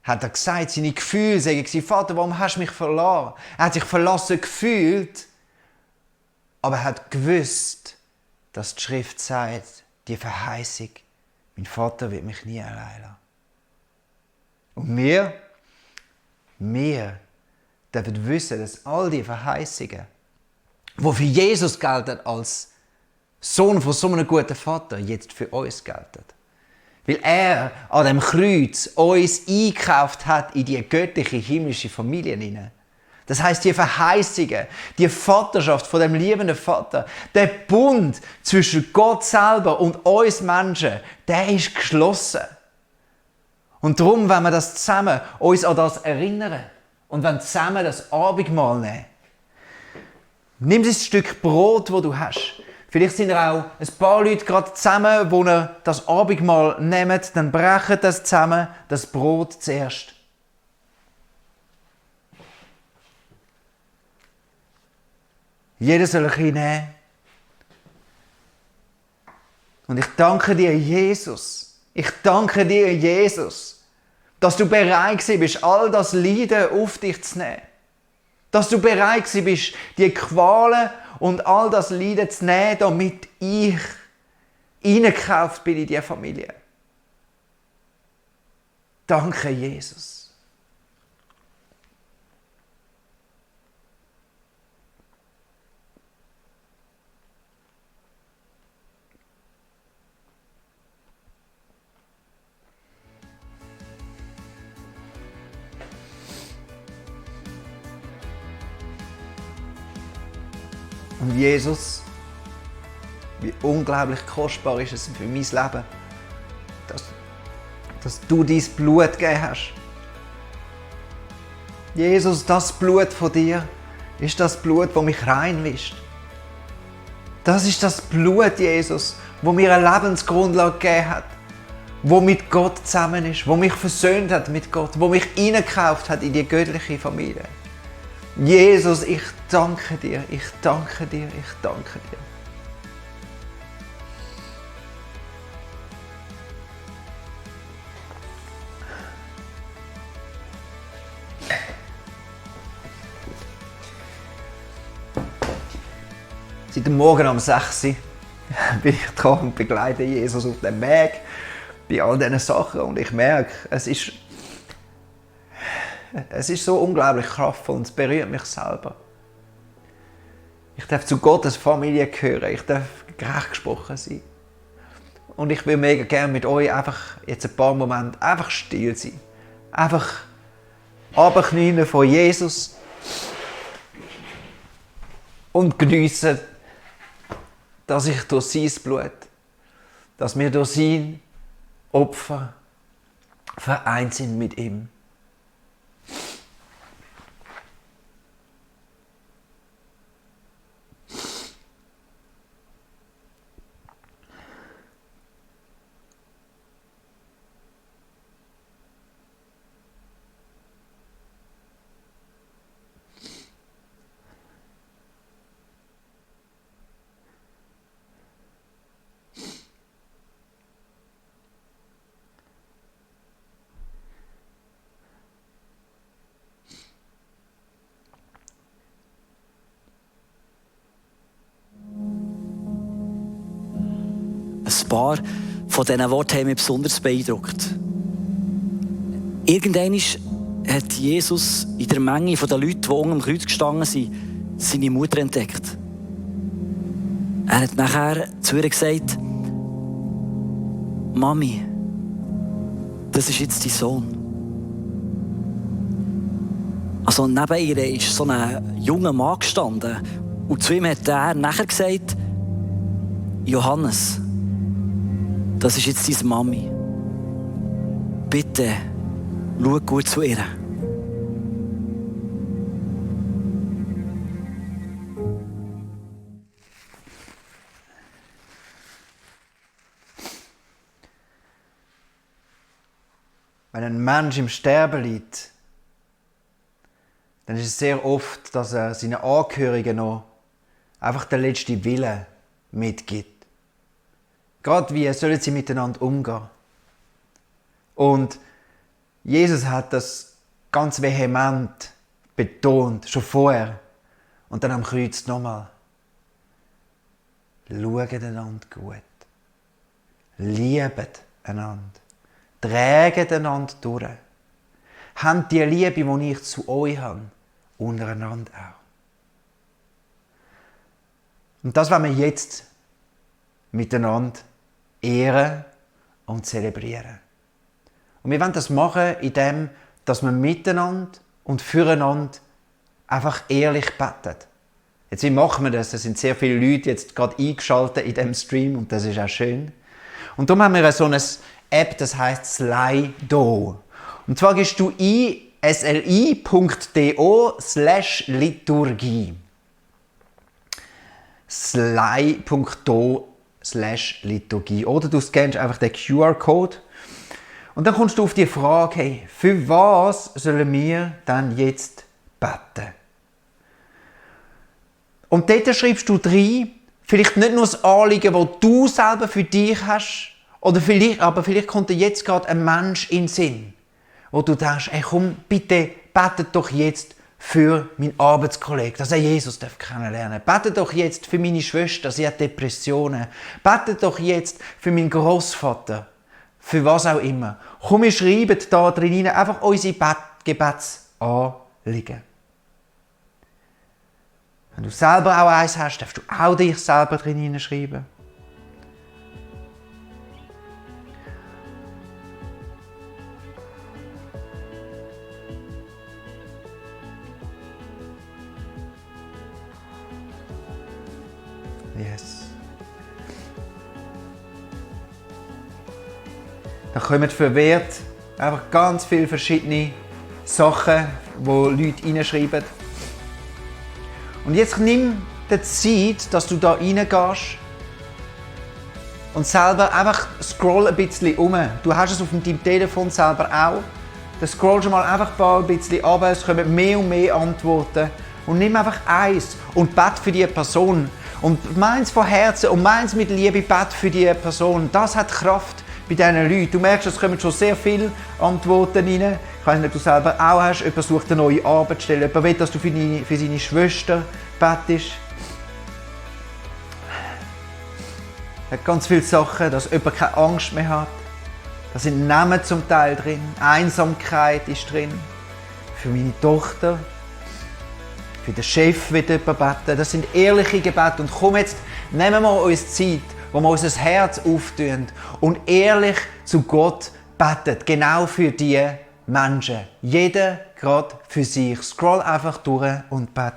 [SPEAKER 2] hat er gesagt, seine Gefühle sagen, Vater, warum hast du mich verlassen? Er hat sich verlassen gefühlt, aber er hat gewusst, dass die Schrift sagt, die Verheißung, mein Vater wird mich nie allein lassen. Und wir dürfen wissen, dass all die Verheißungen, die für Jesus gelten als Sohn von so einem guten Vater, jetzt für uns gelten. Weil er an dem Kreuz uns eingekauft hat in die göttliche, himmlische Familie hinein. Das heisst, die Verheißungen, die Vaterschaft von dem liebenden Vater, der Bund zwischen Gott selber und uns Menschen, der ist geschlossen. Und darum, wenn wir das zusammen uns an das erinnern und wenn zusammen das Abendmahl nehmen, nimm das Stück Brot, das du hast. Vielleicht sind auch ein paar Leute gerade zusammen, die das Abendmahl nehmen, dann brechen das zusammen, das Brot zuerst. Jeder soll ein bisschen nehmen. Und ich danke dir, Jesus. Ich danke dir, Jesus, dass du bereit bist, all das Leiden auf dich zu nehmen. Dass du bereit bist, die Qualen und all das Leiden zu nehmen, damit ich hineingekauft bin in diese Familie. Danke, Jesus. Und Jesus, wie unglaublich kostbar ist es für mein Leben, dass du dein Blut gegeben hast. Jesus, das Blut von dir ist das Blut, das mich reinwischt. Das ist das Blut, Jesus, das mir eine Lebensgrundlage gegeben hat, wo mit Gott zusammen ist, wo mich versöhnt hat mit Gott, wo mich hineingekauft hat in die göttliche Familie. Jesus, ich danke dir, ich danke dir, ich danke dir. Seit dem Morgen um 6 Uhr bin ich dran und begleite Jesus auf dem Weg bei all diesen Sachen. Und ich merke, es ist so unglaublich kraftvoll und es berührt mich selber. Ich darf zu Gottes Familie gehören, ich darf gerecht gesprochen sein. Und ich will mega gerne mit euch einfach jetzt ein paar Momente einfach still sein. Einfach runterknien vor Jesus und geniessen, dass ich durch sein Blut, dass wir durch sein Opfer vereint sind mit ihm.
[SPEAKER 7] Ein paar von diesen Worten haben mich besonders beeindruckt. Irgendwann hat Jesus in der Menge der Leute, die unter dem Kreuz gestanden sind, seine Mutter entdeckt. Er hat nachher zu ihr gesagt: Mami, das ist jetzt dein Sohn. Also neben ihr ist so ein junger Mann gestanden und zu ihm hat er nachher gesagt: Johannes, das ist jetzt deine Mami. Bitte, schau gut zu ihr.
[SPEAKER 2] Wenn ein Mensch im Sterben liegt, dann ist es sehr oft, dass er seinen Angehörigen noch einfach den letzten Willen mitgibt. Gerade wie sollen sie miteinander umgehen. Und Jesus hat das ganz vehement betont, schon vorher. Und dann am Kreuz nochmal. Schaut einander gut. Liebet einander. Trägt einander durch. Habt die Liebe, die ich zu euch habe, untereinander auch. Und das wollen wir jetzt miteinander ehren und zelebrieren. Und wir wollen das machen, indem dass wir miteinander und füreinander einfach ehrlich beten. Jetzt, wie machen wir das? Es sind sehr viele Leute jetzt gerade eingeschaltet in diesem Stream und das ist auch schön. Und darum haben wir so eine App, das heisst Slido. Und zwar gehst du ein sli.do/Liturgie. sli.do/Liturgie. Oder du scannst einfach den QR-Code und dann kommst du auf die Frage, hey, für was sollen wir dann jetzt beten? Und dort schreibst du rein, vielleicht nicht nur das Anliegen, das du selber für dich hast, aber vielleicht kommt dir jetzt gerade ein Mensch in den Sinn, wo du denkst, hey, komm, bitte, betet doch jetzt für meinen Arbeitskollegen, dass er Jesus kennenlernen darf. Betet doch jetzt für meine Schwester, sie hat Depressionen. Betet doch jetzt für meinen Großvater, für was auch immer. Komm, wir schreiben da drin einfach unsere Gebetsanliegen. Wenn du selber auch eins hast, darfst du auch dich selber drin hineinschreiben. Yes. Da kommen verwehrt einfach ganz viele verschiedene Sachen, wo Leute hineinschreiben. Und jetzt nimm die Zeit, dass du da reingehst und selber einfach scroll ein bisschen um. Du hast es auf deinem Telefon selber auch. Dann scrollst du mal einfach ein bisschen runter, es kommen mehr und mehr Antworten. Und nimm einfach eins und bete für diese Person. Und meins von Herzen und meins mit Liebe, bete für diese Person. Das hat Kraft bei diesen Leuten. Du merkst, es kommen schon sehr viele Antworten rein. Ich weiß nicht, ob du selber auch hast. Jemand sucht eine neue Arbeitsstelle. Jemand will, dass du für seine Schwester betest. Es hat ganz viele Sachen, dass jemand keine Angst mehr hat. Da sind Namen zum Teil drin. Einsamkeit ist drin. Für meine Tochter. Für den Chef wird jemand beten. Das sind ehrliche Gebete. Und komm jetzt, nehmen wir uns Zeit, wo wir unser Herz auftun und ehrlich zu Gott beten. Genau für diese Menschen. Jeder gerade für sich. Scroll einfach durch und bet.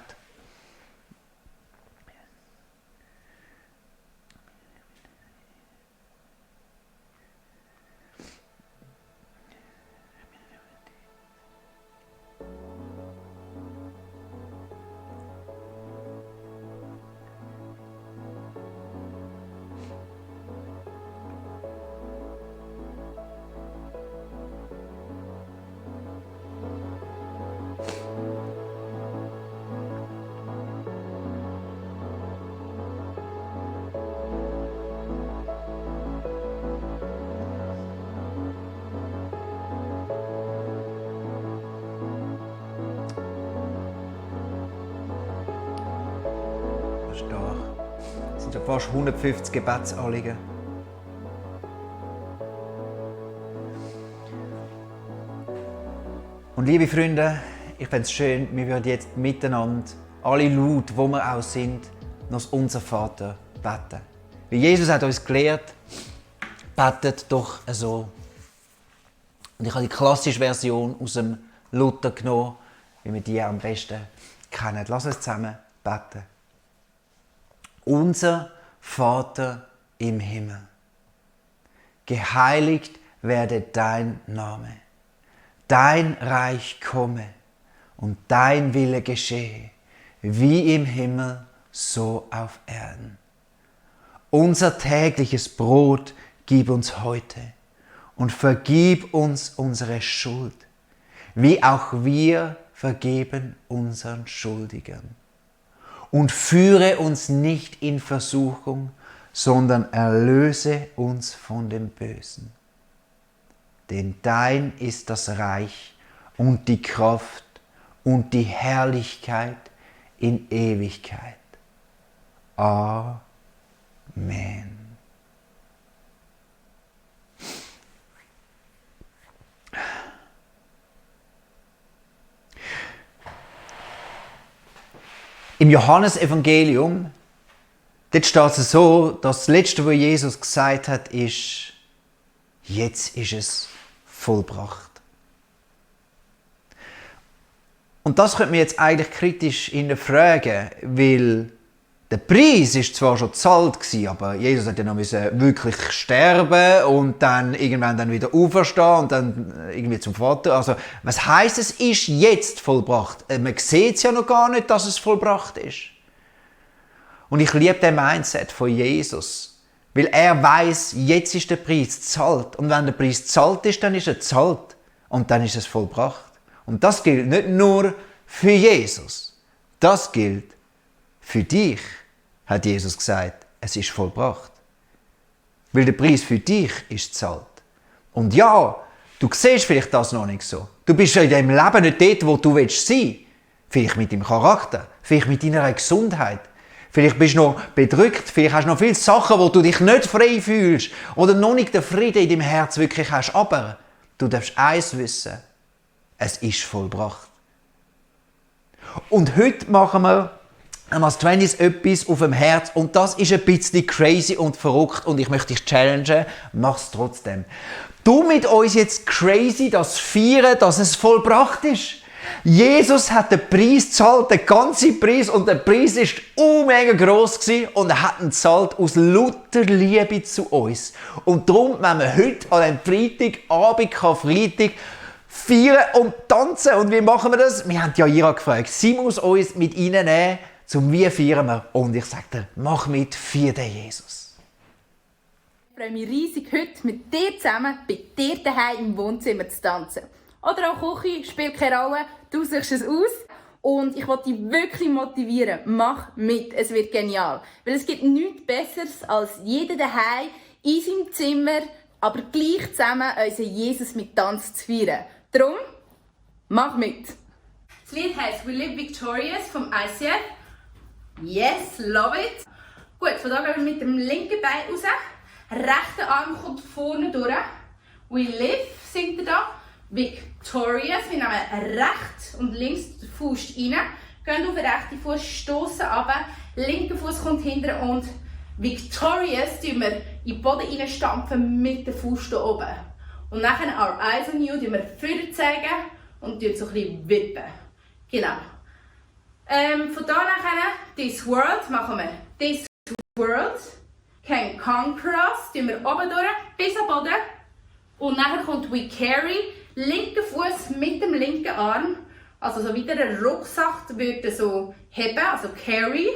[SPEAKER 2] Es sind schon fast 150 Gebetsanliegen. Und liebe Freunde, ich fände es schön, wir würden jetzt miteinander, alle laut, wo wir auch sind, noch unser Vater beten. Weil Jesus hat uns gelehrt, betet doch so. Und ich habe die klassische Version aus dem Luther genommen, wie wir die am besten kennen. Lass uns zusammen beten. Unser Vater im Himmel, geheiligt werde dein Name, dein Reich komme und dein Wille geschehe, wie im Himmel, so auf Erden. Unser tägliches Brot gib uns heute und vergib uns unsere Schuld, wie auch wir vergeben unseren Schuldigern. Und führe uns nicht in Versuchung, sondern erlöse uns von dem Bösen. Denn dein ist das Reich und die Kraft und die Herrlichkeit in Ewigkeit. Amen. Im Johannesevangelium, Dort steht es so, dass das Letzte, was Jesus gesagt hat, ist, jetzt ist es vollbracht. Und das könnte man jetzt eigentlich kritisch hinterfragen, weil der Preis ist zwar schon gezahlt gewesen, aber Jesus hat ja noch wirklich sterben und dann irgendwann dann wieder auferstehen und dann irgendwie zum Vater. Also, was heisst es ist jetzt vollbracht? Man sieht es ja noch gar nicht, dass es vollbracht ist. Und ich liebe den Mindset von Jesus, weil er weiß, jetzt ist der Preis gezahlt. Und wenn der Preis gezahlt ist, dann ist er gezahlt und dann ist es vollbracht. Und das gilt nicht nur für Jesus, das gilt für dich, hat Jesus gesagt, es ist vollbracht. Weil der Preis für dich ist gezahlt. Und ja, du siehst vielleicht das noch nicht so. Du bist in deinem Leben nicht dort, wo du sein willst. Vielleicht mit deinem Charakter, vielleicht mit deiner Gesundheit. Vielleicht bist du noch bedrückt, vielleicht hast du noch viele Sachen, wo du dich nicht frei fühlst oder noch nicht den Frieden in deinem Herz wirklich hast. Aber du darfst eins wissen, es ist vollbracht. Und heute machen wir als 20s etwas auf dem Herz und das ist ein bisschen crazy und verrückt und ich möchte dich challengen, mach's trotzdem. Du mit uns jetzt crazy das feiern, dass es vollbracht ist. Jesus hat den Preis gezahlt, den ganzen Preis, und der Preis war mega gross gewesen, und er hat ihn gezahlt aus lauter Liebe zu uns. Und darum, wenn wir heute an einem Freitagabend, Karfreitag, feiern und tanzen. Und wie machen wir das? Wir haben Jaira gefragt, sie muss uns mit reinnehmen, zum wie feiern wir. Und ich sage dir, mach mit, feier den Jesus.
[SPEAKER 8] Ich freue mich riesig, heute mit dir zusammen bei dir daheim im Wohnzimmer zu tanzen. Oder auch Küche, spielt keine Rolle, du suchst es aus. Und ich möchte dich wirklich motivieren, mach mit, es wird genial. Weil es gibt nichts Besseres, als jeder daheim in seinem Zimmer, aber gleich zusammen unseren Jesus mit Tanz zu feiern. Darum, mach mit. Das Lied heisst «We Live Victorious» vom ICF. Yes, love it. Gut, von da gehen wir mit dem linken Bein raus. Rechter Arm kommt vorne durch. «We live» singt er da. Victorious. Wir nehmen rechts und links den Fuß rein. Gehen auf den rechten Fuß, stoßen runter. Linker Fuß kommt hinten und Victorious tun wir in den Boden reinstampfen mit dem Fuß hier oben. Und nachher «Our eyes on you» tun wir vorne zeigen und tun so ein bisschen wippen. Genau. Von da nachher «This world» machen wir «This world» can conquer us, tun wir oben durch bis am Boden. Und nachher kommt «We carry», linker Fuß mit dem linken Arm, also so wie der Rucksack würde so heben, also «carry».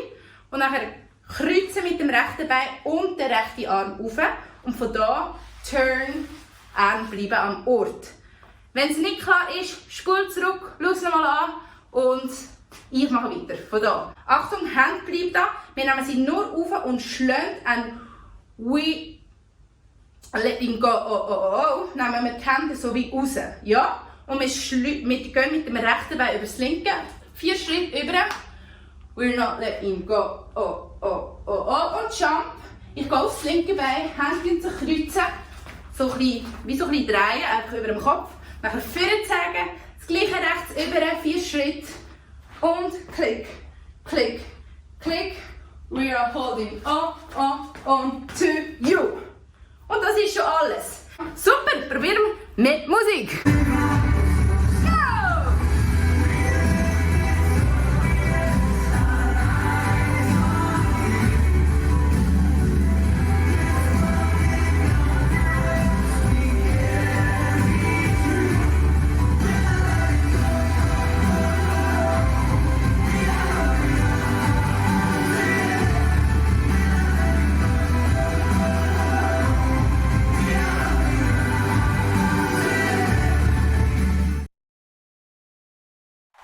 [SPEAKER 8] Und nachher kreuzen mit dem rechten Bein und den rechten Arm rauf. Und von da «turn» und bleiben am Ort. Wenn es nicht klar ist, spul zurück, schau es nochmal an und ich mache weiter. Von da. Achtung, Hand bleibt da. Wir nehmen sie nur rauf und schlagen und «we let him go». Nehmen wir die Hände so wie raus. Ja? Und wir gehen mit dem rechten Bein über das linke. 4 Schritte über. «We're not let him go». Und jump. Ich gehe aufs linke Bein, Hände sich kreuzen. So ein bisschen, wie so ein bisschen drehen, einfach über dem Kopf. Nachher vorne zeigen, das gleiche rechts über, 4 Schritte. Und klick, klick, klick. We are holding on to you. Und das ist schon alles. Super, probieren wir mit Musik.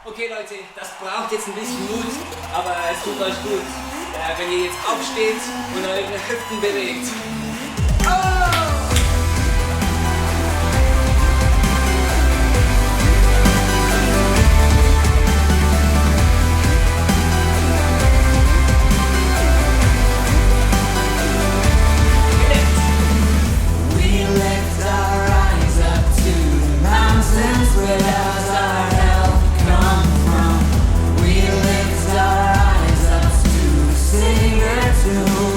[SPEAKER 1] Okay Leute, das braucht jetzt ein bisschen Mut, aber es tut euch gut, wenn ihr jetzt aufsteht und eure Hüften bewegt.
[SPEAKER 4] To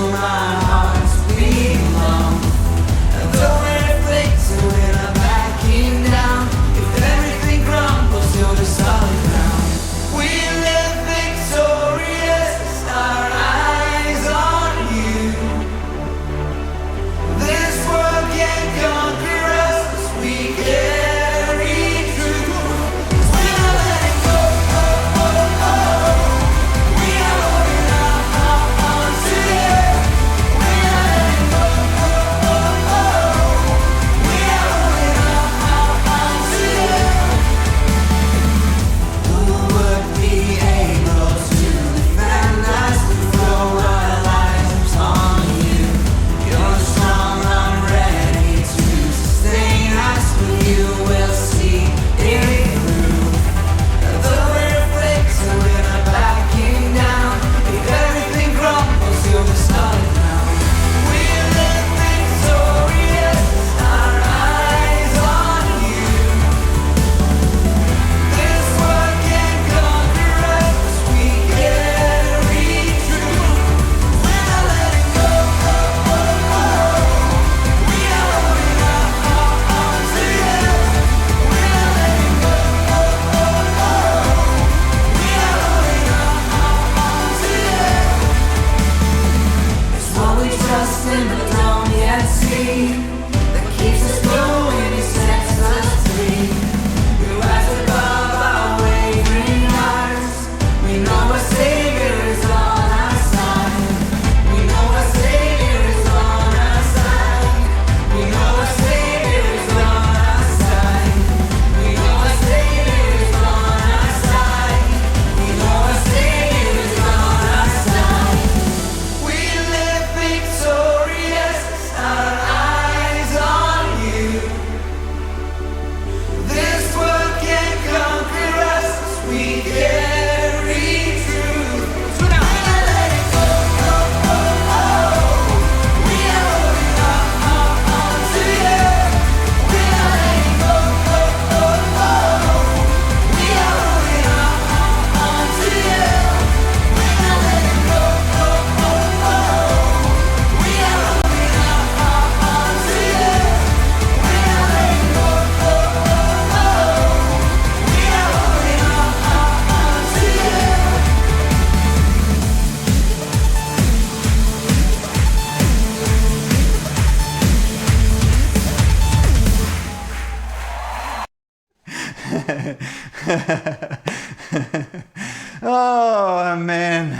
[SPEAKER 2] Oh, Amen.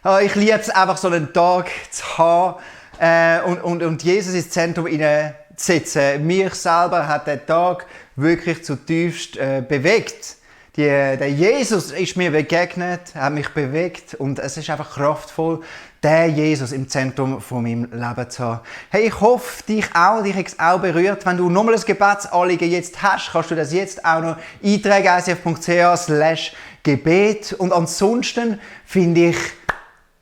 [SPEAKER 2] Oh, ich liebe es einfach, so einen Tag zu haben und Jesus ins Zentrum hineinzusetzen. Mich selber hat der Tag wirklich zutiefst bewegt. Der Jesus ist mir begegnet, hat mich bewegt und es ist einfach kraftvoll, den Jesus im Zentrum von meinem Leben zu haben. Hey, ich hoffe, dich hat es auch berührt. Wenn du nochmal ein Gebetsanliegen jetzt hast, kannst du das jetzt auch noch eintragen, icf.ch/Gebet. Und ansonsten finde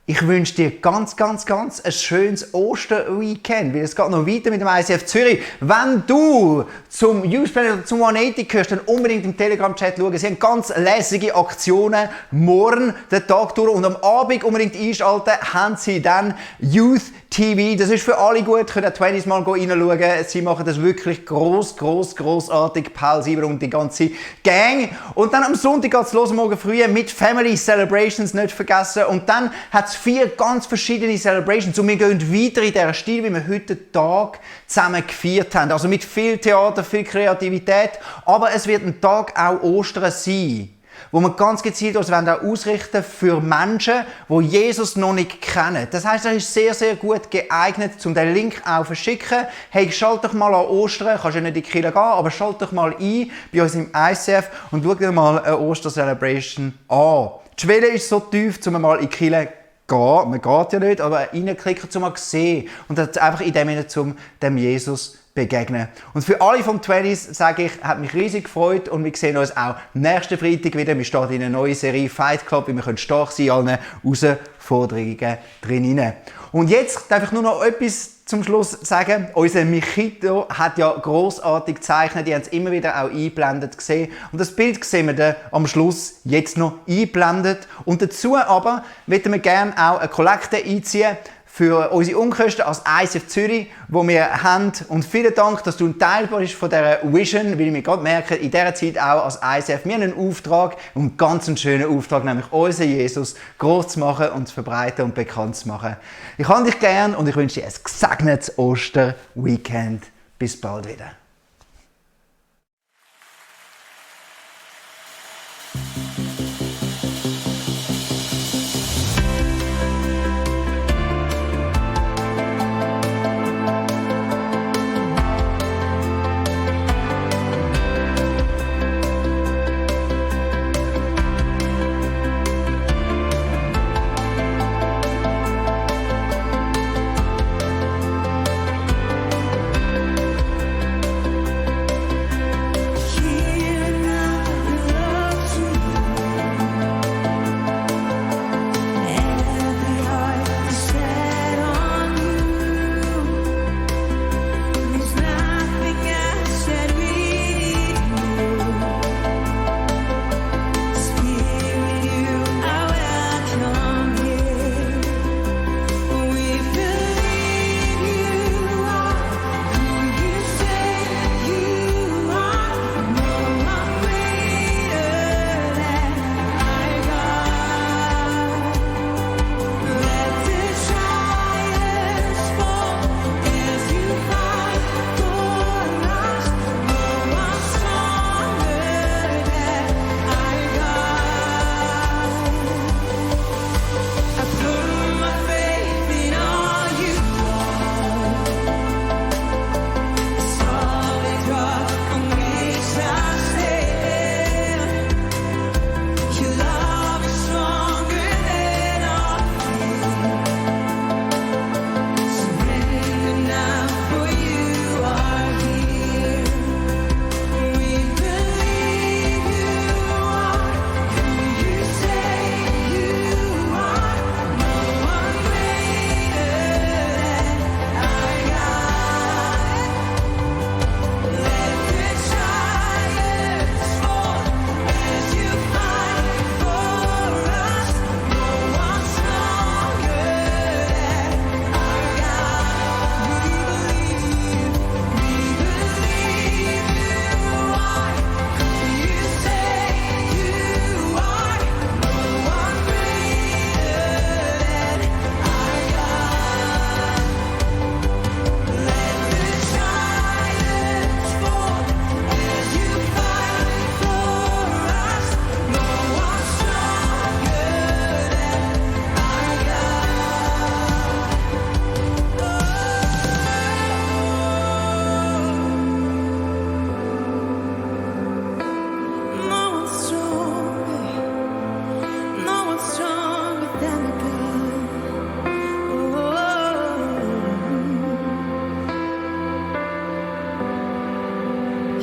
[SPEAKER 2] ich wünsche dir ganz ein schönes Osterweekend, weil es geht noch weiter mit dem ICF Zürich. Wenn du zum Youth Planet oder zum 180 gehörst, dann unbedingt im Telegram-Chat schauen. Sie haben ganz lässige Aktionen morgen den Tag durch und am Abend unbedingt einschalten, haben sie dann Youth TV. Das ist für alle gut, können auch 20 Mal reinschauen. Sie machen das wirklich grossartig. Paul Sieber und die ganze Gang. Und dann am Sonntag geht's los, morgen früh mit Family Celebrations, nicht vergessen. Und dann hat es 4 ganz verschiedene Celebrations. Und wir gehen weiter in dieser Stil, wie wir heute den Tag zusammen gefeiert haben. Also mit viel Theater, viel Kreativität. Aber es wird ein Tag auch Ostern sein, wo wir ganz gezielt uns ausrichten für Menschen, die Jesus noch nicht kennen. Das heisst, er ist sehr gut geeignet, um den Link auch zu verschicken. Hey, schalt doch mal an Ostern, kannst ja nicht in die Kirche gehen, aber schalt doch mal ein bei uns im ICF und schau dir mal eine Oster-Celebration an. Die Schwelle ist so tief, um mal in die Kirche zu gehen. Man geht ja nicht, aber reinklicken, um mal zu sehen. Und das einfach in dem Sinne, um dem Jesus begegnen. Und für alle vom 20s sage ich, hat mich riesig gefreut und wir sehen uns auch nächsten Freitag wieder. Wir starten in eine neue Serie Fight Club, wie wir stark sein in allen Herausforderungen drin. Und jetzt darf ich nur noch etwas zum Schluss sagen. Unser Michito hat ja grossartig gezeichnet, die haben es immer wieder auch eingeblendet gesehen. Und das Bild sehen wir dann am Schluss jetzt noch eingeblendet. Und dazu aber möchten wir gerne auch eine Kollekte einziehen für unsere Unkosten als ICF Zürich, die wir haben. Und vielen Dank, dass du ein Teil bist von dieser Vision, weil wir gerade merken, in dieser Zeit auch als ICF, wir haben einen Auftrag, einen ganz schönen Auftrag, nämlich unseren Jesus groß zu machen und zu verbreiten und bekannt zu machen. Ich habe dich gern und ich wünsche dir ein gesegnetes Osterweekend. Bis bald wieder.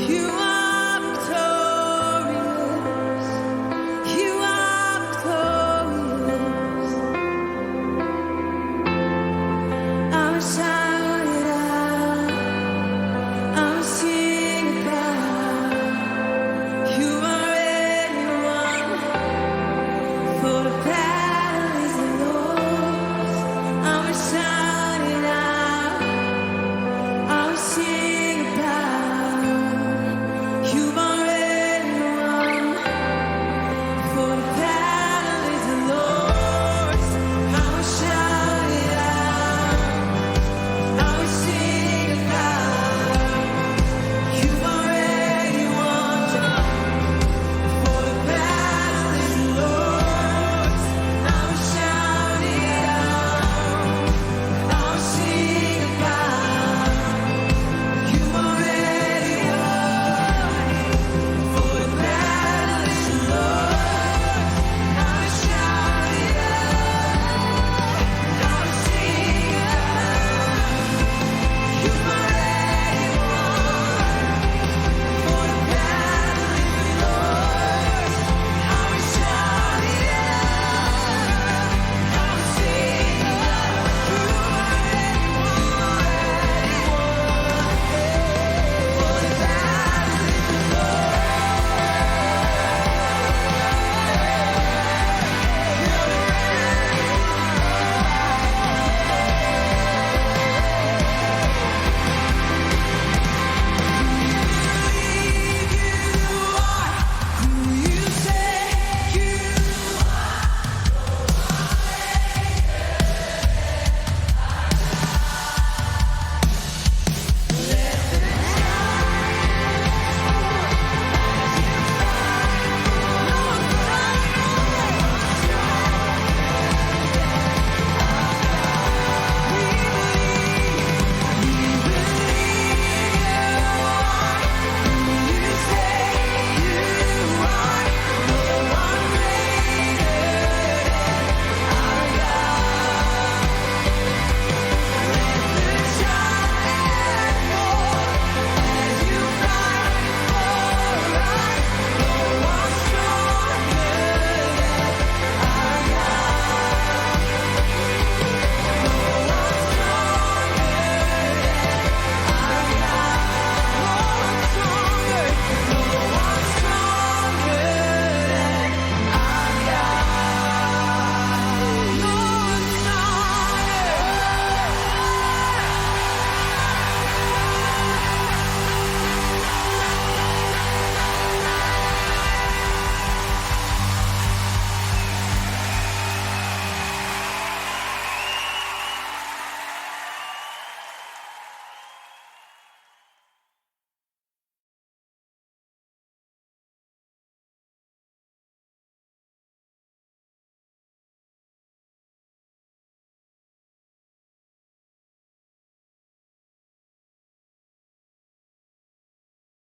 [SPEAKER 4] You